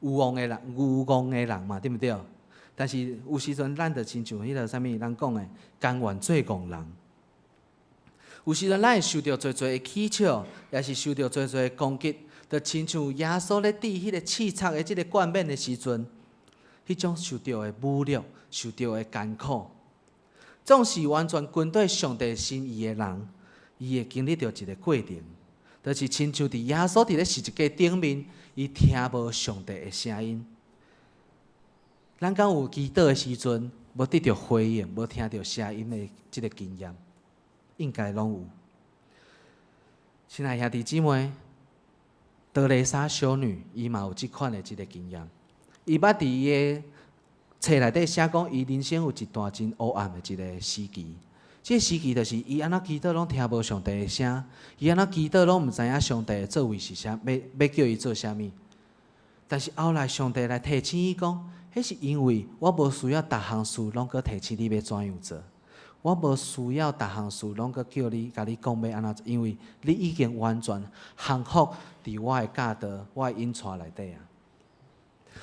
有戇的人、愚戇的人嘛，對毋對？但是有時陣咱就親像彼个啥物人講的，甘願做戇人。有時陣咱會受著濟濟的取笑，抑是受著濟濟的攻擊，就親像耶穌咧戴彼个刺插的這个冠冕的時陣，彼種受著的侮辱、受著的艱苦，總是完全跟隨上帝心意的人，伊會經歷著一个過程，就是親像佇耶穌佇咧十字架頂面，伊聽無上帝的聲音。咱敢有祈禱的時陣，無得著回應，無聽著聲音的這个經驗？應該攏有。親愛兄弟姊妹，德蕾莎修女伊嘛有這款的這个經驗。伊捌佇伊的冊內底寫講，伊人生有一段真黑暗的一个時期。這个時期就是伊按怎祈禱攏聽無上帝的聲，伊按怎祈禱攏毋知影上帝的作為是啥，欲叫伊做啥物。但是後來上帝來提醒伊講，彼是因為我無需要逐項事攏閣提醒你欲怎樣做。我無需要逐項事攏閣叫你，共你講欲按怎做，因為你已經完全降服佇我的教導、我的引帶內底啊。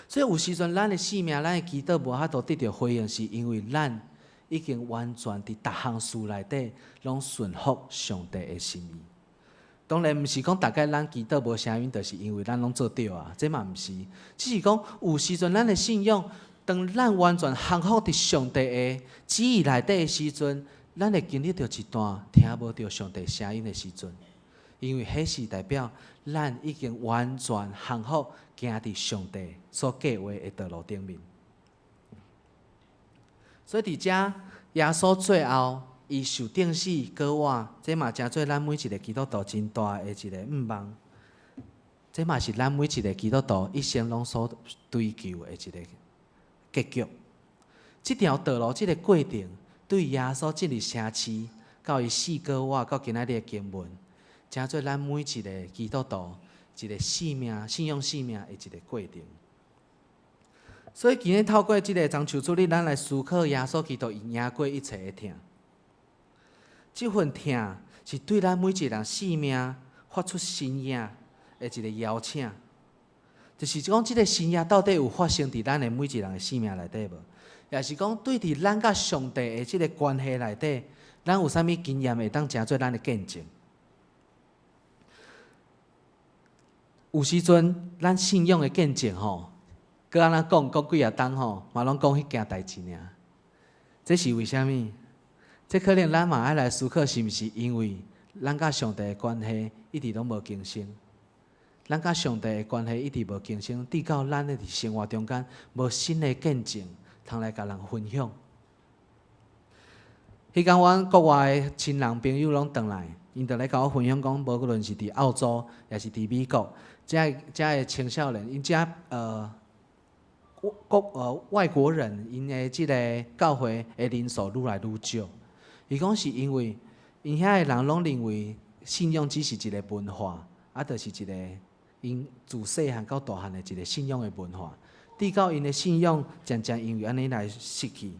所以有時陣，咱的生命、咱的祈禱無法度得著回應，是因為咱已經完全佇逐項事內底攏順服上帝的心意。當然，毋是講逐擺咱祈禱無聲音，就是因為咱攏做對啊，這嘛毋是。只是講有時陣，咱的信仰，當咱完全降服佇上帝的旨意內底的時陣，咱會經歷著一段聽無著上帝聲音的時陣，因為彼是代表咱已經完全降服行佇上帝所計畫的道路頂面。所以佇遮耶穌最後伊受釘死閣活，這嘛成做咱每一个基督徒真大的一个向望。這嘛是咱每一个基督徒一生攏所追求的一个結局。這條道路，這个過程，對耶穌進入城市，到伊死閣活，到今仔日的經文，成做咱每一个基督徒一个生命、信仰生命的一个過程。所以今日透過這个棕樹主日，咱來思考耶穌基督伊贏過一切的疼。這份疼是對咱每一个人生命發出新影的一个邀請，就是講這个新影到底有發生佇咱的每一个人的生命內底無？也是講對佇咱佮上帝的這个關係內底，咱有啥物經驗會當成做咱的見證？有時陣咱信仰的見證吼，閣按怎講，講幾若冬吼，嘛攏講彼件代誌爾。這是為啥物？這可能咱嘛愛來思考，是毋是因為咱佮上帝的關係一直攏無更新？咱佮上帝的關係一直無更新，直到咱咧佇生活中間無新的見證，通來共人分享。彼工阮國外的親人朋友攏轉來，𪜶就來共我分享講，無論是佇澳洲，抑是佇美國，遮的青少年，𪜶遮國外國人，𪜶的這个教會的人數愈來愈少。伊講是因為𪜶遐的人攏認為信仰只是一个文化，啊，就是一个𪜶自細漢到大漢的一个信仰的文化，直到𪜶的信仰漸漸因為按呢來失去。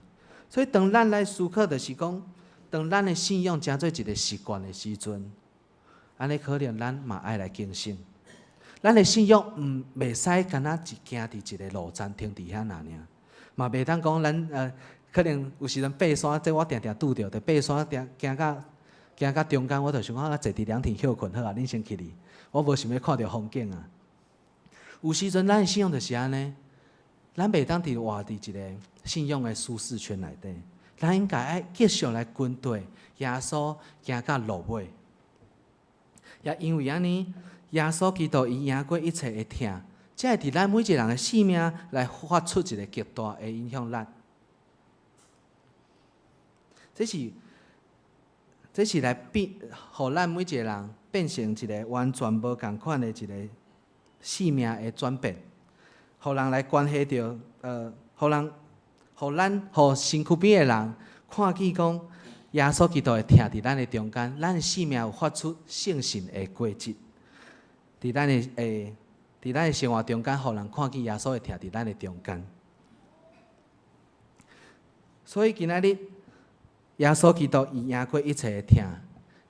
所以當咱來思考，就是講，當咱的信仰成做一个習慣的時陣，按呢可能咱嘛愛來更新。咱的信仰毋袂使干焦一行佇一个路站停佇遐爾爾，嘛袂當講咱可能有時陣爬山，這我定定拄著，就爬山行行到中間，我就想講啊，坐佇涼亭歇睏好啊，恁先去哩，我無想欲看著風景啊。有時陣咱的信仰就是按呢，咱袂當佇活佇一个信仰的舒適圈內底，咱應該愛繼續來跟綴耶穌行到落尾。也因為按呢，耶穌基督伊贏過一切的疼，才會佇咱每一个人的生命來發出一个極大的影響力。這是來變，予咱每一个人變成一个完全無仝款的一个生命的轉變，予人來關係著，予人，予咱，予身軀邊的人看見講，耶穌基督會疼佇咱的中間，咱的生命有發出聖神的果子，佇咱的生活中間，予人看見耶穌會疼佇咱的中間。所以今仔日，耶穌基督伊贏過一切的疼，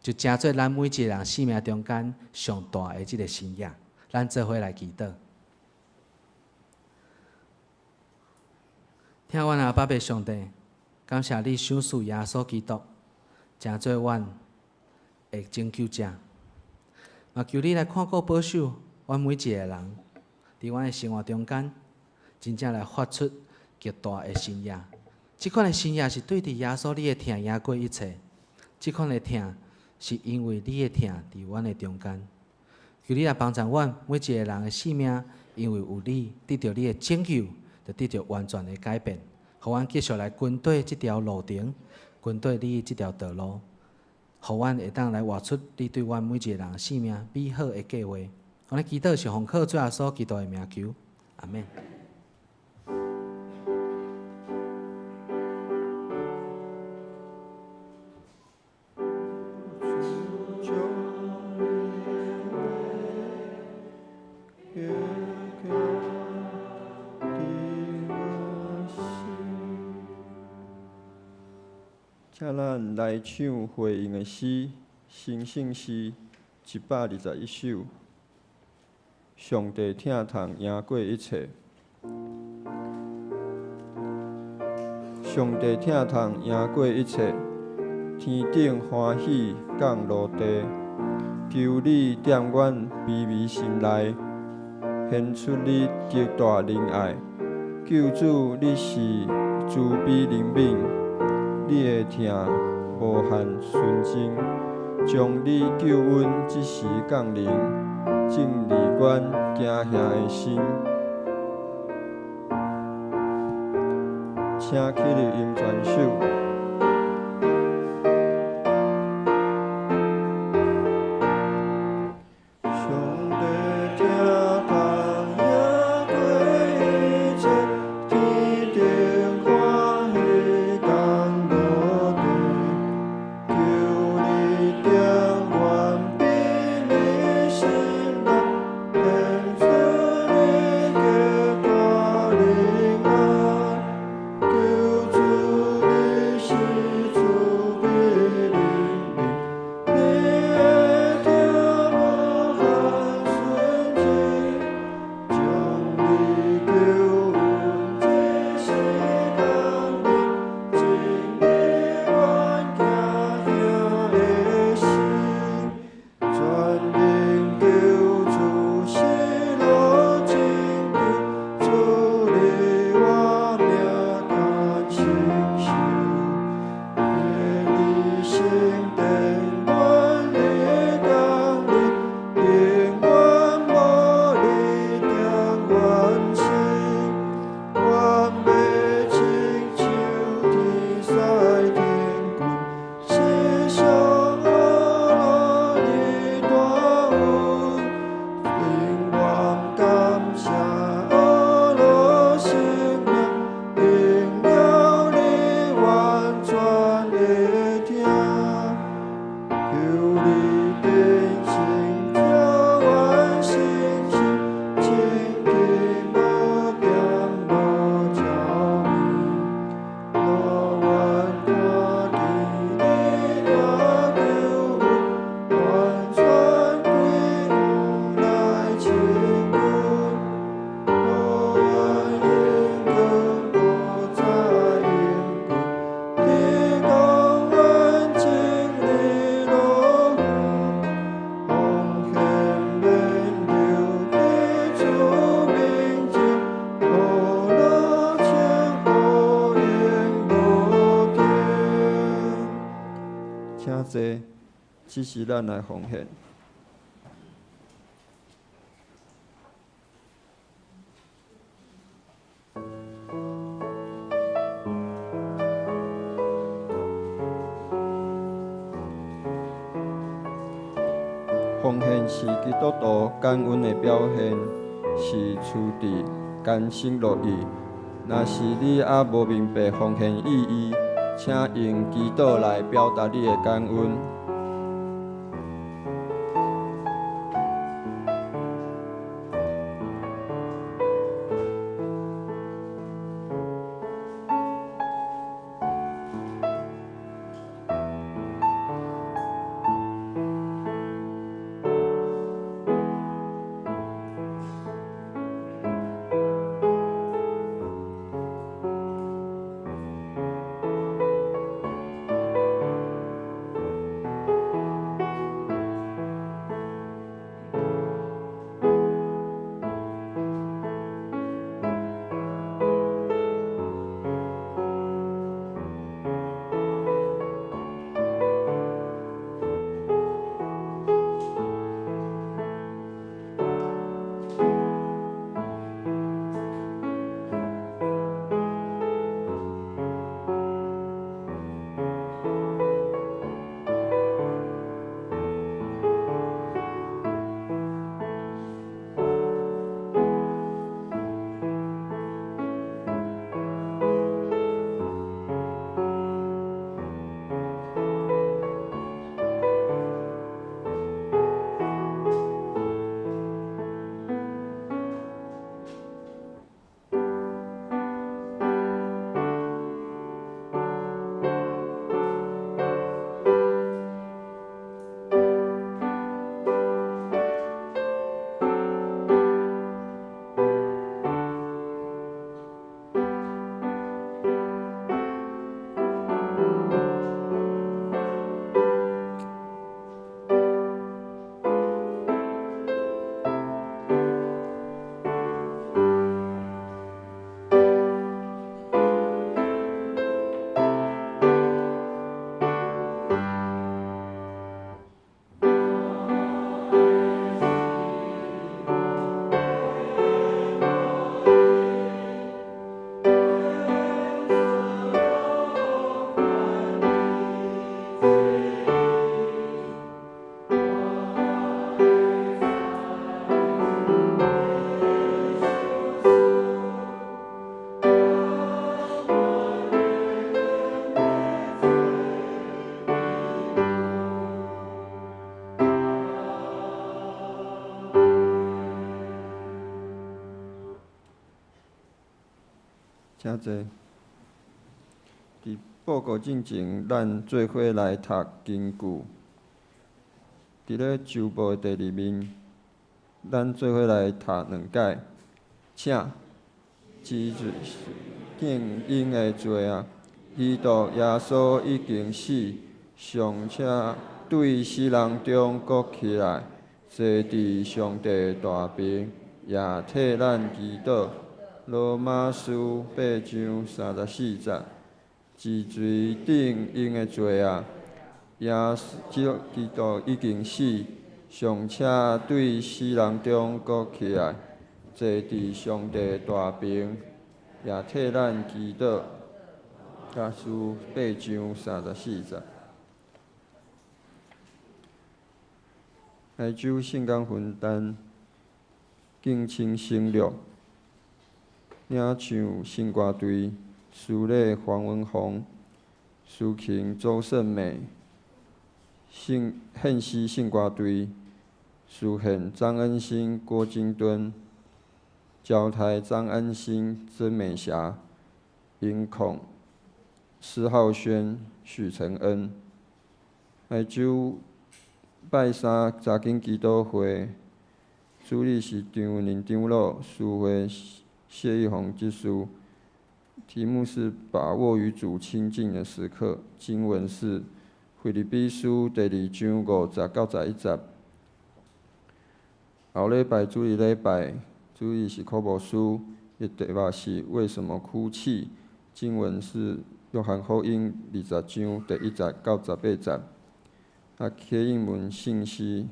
就成做咱每一个人生命中間上大的這个信仰。咱做伙來祈禱。疼阮阿爸父上帝，感謝你賞賜耶穌基督，成做阮的拯救者。嘛求你來看顧保守阮每一个人，佇阮的生活中間，真正來發出極大的信仰。這款的信仰是對佇耶穌你的疼贏過一切。這款的疼是因為你的疼佇阮的中間。求你來幫助阮每一個人的生命，因為有你得著你的拯救，就得著完全的改變。予阮繼續來跟綴這條路程，跟綴你這條道路，予阮會當來活出你對阮每一個人生命美好的計劃。我咧祈禱是奉靠主耶穌基督的名求，阿們。請咱來唱回應的詩，成聖詩121首。上帝疼痛贏過一切，上帝疼痛贏過一切，天頂歡喜降落地，求你踮阮卑微心內，顯出你極大仁愛。救主，你是慈悲憐憫，你的疼無限純真，將你救恩這時降臨，進入阮驚嚇的心。請起立用全手。上帝疼痛赢過一切，天頂歡喜降落地，求你定願比你心內，獻出你的大仁愛，求主你是慈悲憐憫，你的疼無限純情，將你救恩這世間裡，真理願行兄的心，全能救主喜樂拯救，主你我命甘承受，耶利聖殿願你降臨，永遠無你點願心，願欲親像天使天軍，時常阿羅你大恩，永遠感謝阿羅生命，榮耀你完全的疼。求你定心照阮信心，清氣無點無焦味。我願看見你大救恩，完全歸向來親近。我願榮光不再永久，天公願經歷樂福，奉獻免流佇主面前，何樂千何永無停。請坐，這是咱來奉獻。奉獻是基督徒感恩的表現，是出自甘心樂意。若是你猶無明白奉獻意義，請用祈禱來表達你的感恩。請坐。佇報告進前，咱做伙來讀經句。佇咧週報的第二面，咱做伙來讀兩擺。請，治罪頂湧的罪啊！基督耶穌已經死，尚且對死人中閣起來，坐佇上帝大爿，也替咱祈禱。羅馬書8章34節，治罪頂湧的罪啊！耶穌基督已經死，尚且對死人中閣起來，坐佇上帝大爿，也替咱祈禱。羅馬書8章34節。台州聖工分擔，敬請省略。領唱聖歌隊，司禮黃文宏，司琴周勝美，獻詩聖歌隊，司獻張恩新、郭金敦，交台張安心、曾美霞，音控施浩軒、許承恩。台州拜三查經祈禱會，主理是張林長老，司會謝義宏執事。題目是把握與主親近的時刻。經文是腓立比書第2章5節到11節。後禮拜主日禮拜，主日是柯牧師，伊題目是為什麼哭泣？經文是約翰福音20章第1節到18節。啊，啟應門信息，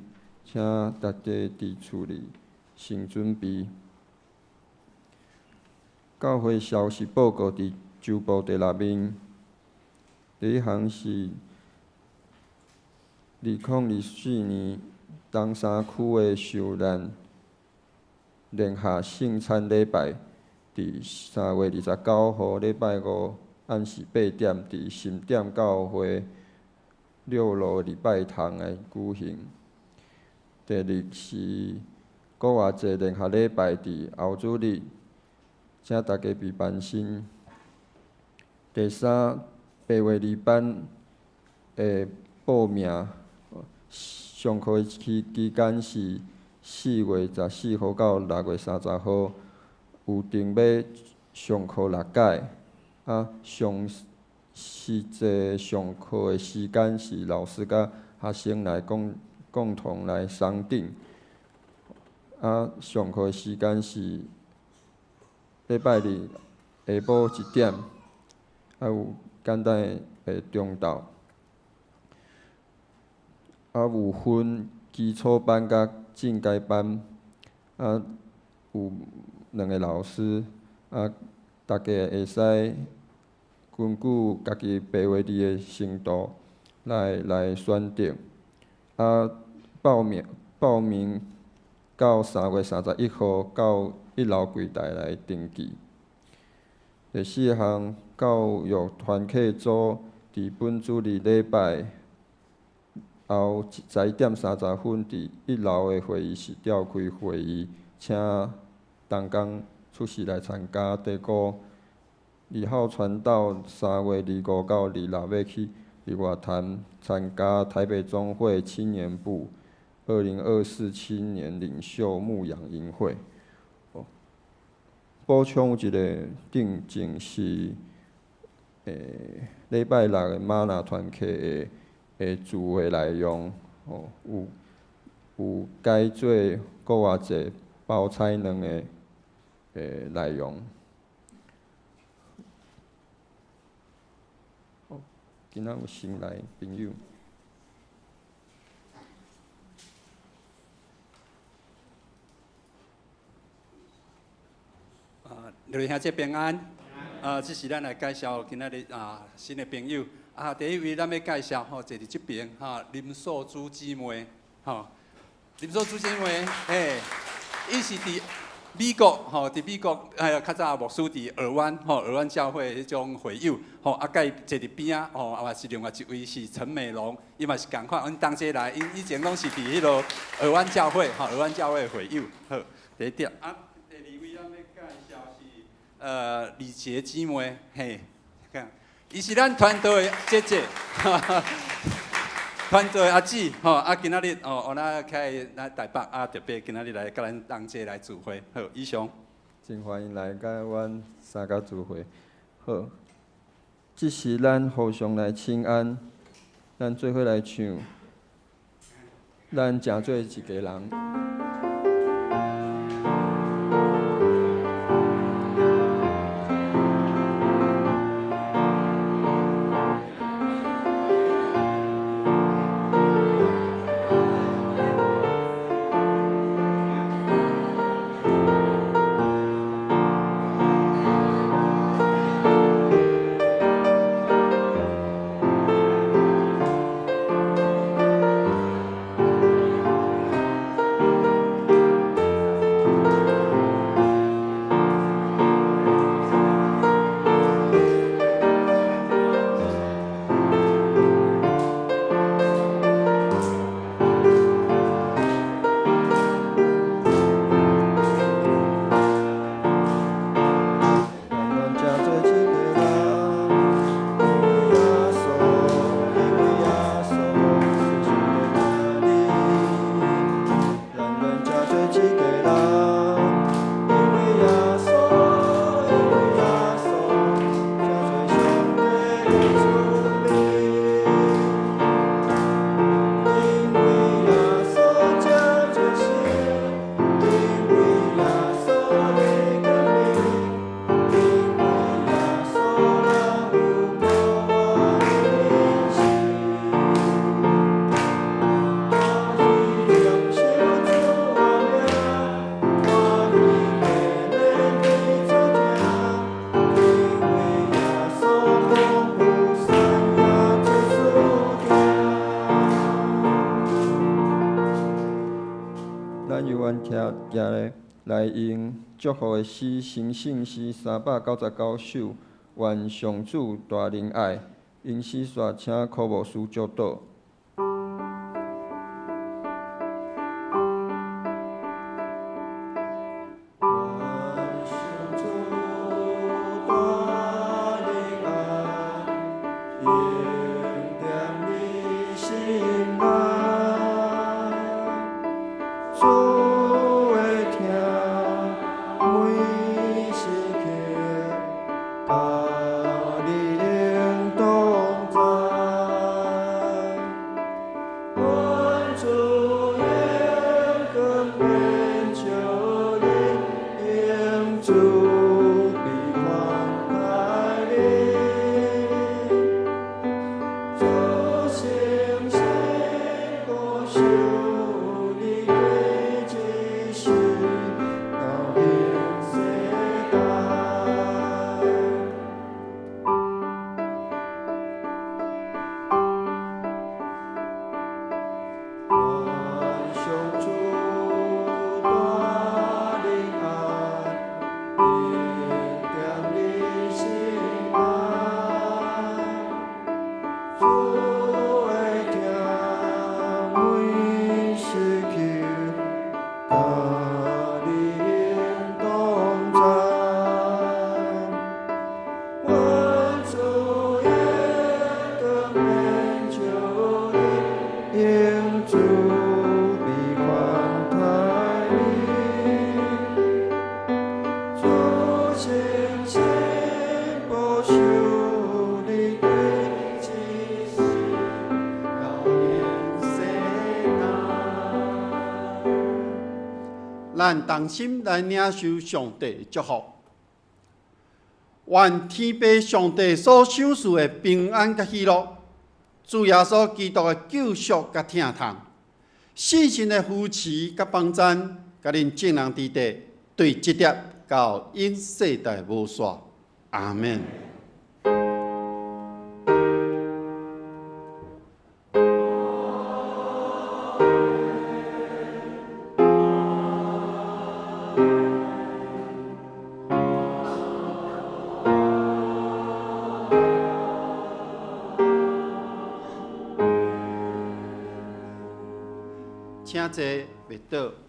請大家佇厝裡先準備。教會消息報告佇週報第六面，第一項是2024年東山區的受難聯合聖餐禮拜，佇3月29號禮拜五暗時8點，佇新店教會六樓禮拜堂來舉行。第二是古活節聯合禮拜，佇後主日，請大家備班身。第三，白話字班的報名，上課期期間是4月14號到6月30號，有定欲上課六擺，啊，上實際上課的時間是老師佮學生來共同來商定。啊，上課的時間是禮拜日下晡1點，啊有簡單的中晝，啊有分基礎班佮進階班，啊有兩个老師，啊大家會使根據家己白話字的程度來選擇。啊，報名到3月31號到一樓櫃台來登記。第四項，教育團契組佇本主日禮拜後11點30分，佇一樓的會議室召開會議，請同工出席來參加。第五，二號傳道3月25到26欲去日月潭參加台北總會青年部2024青年領袖牧養營會。補充一个進前是，禮拜六的嗎哪團契的聚會內容，吼，有改做閣偌濟包菜卵的內容。好，今仔有新來朋友。啊，各位兄弟平安。啊，這是咱來介紹今仔日啊新的朋友。啊，第一位咱欲介紹吼，坐佇這爿哈林素珠姊妹，吼，林素珠姊妹，嘿，伊是佇美國吼，佇美國哎呀，較早牧師佇爾灣吼，爾灣教會彼種會友吼，啊，佮伊坐佇邊仔吼，啊嘛是另外一位是陳美容，伊嘛是仝款，阮同齊來，𪜶以前攏是佇彼个爾灣教會吼，爾灣教會會友。好，第一點啊，第二位咱欲介紹是李杰姊妹，嘿，看，伊是咱團隊的姐姐，團隊阿姊，吼，啊，今仔日哦，我咱開咱台北啊，特別今仔日來佮咱同齊來聚會，好，以上。真歡迎來佮阮參加聚會，好，這時咱互相來請安，咱做伙來唱，咱誠做一家人。來用祝福的詩，成聖詩399首，願上主大仁愛，用詩煞請柯牧師祝禱。咱同心來領受上帝的祝福，願天父上帝所賞賜的平安佮喜樂，主耶穌基督的救贖佮疼痛，聖神的扶持佮幫贊，佮恁眾人佇地，對這粒到永世代無煞。阿們。請坐，袂倒。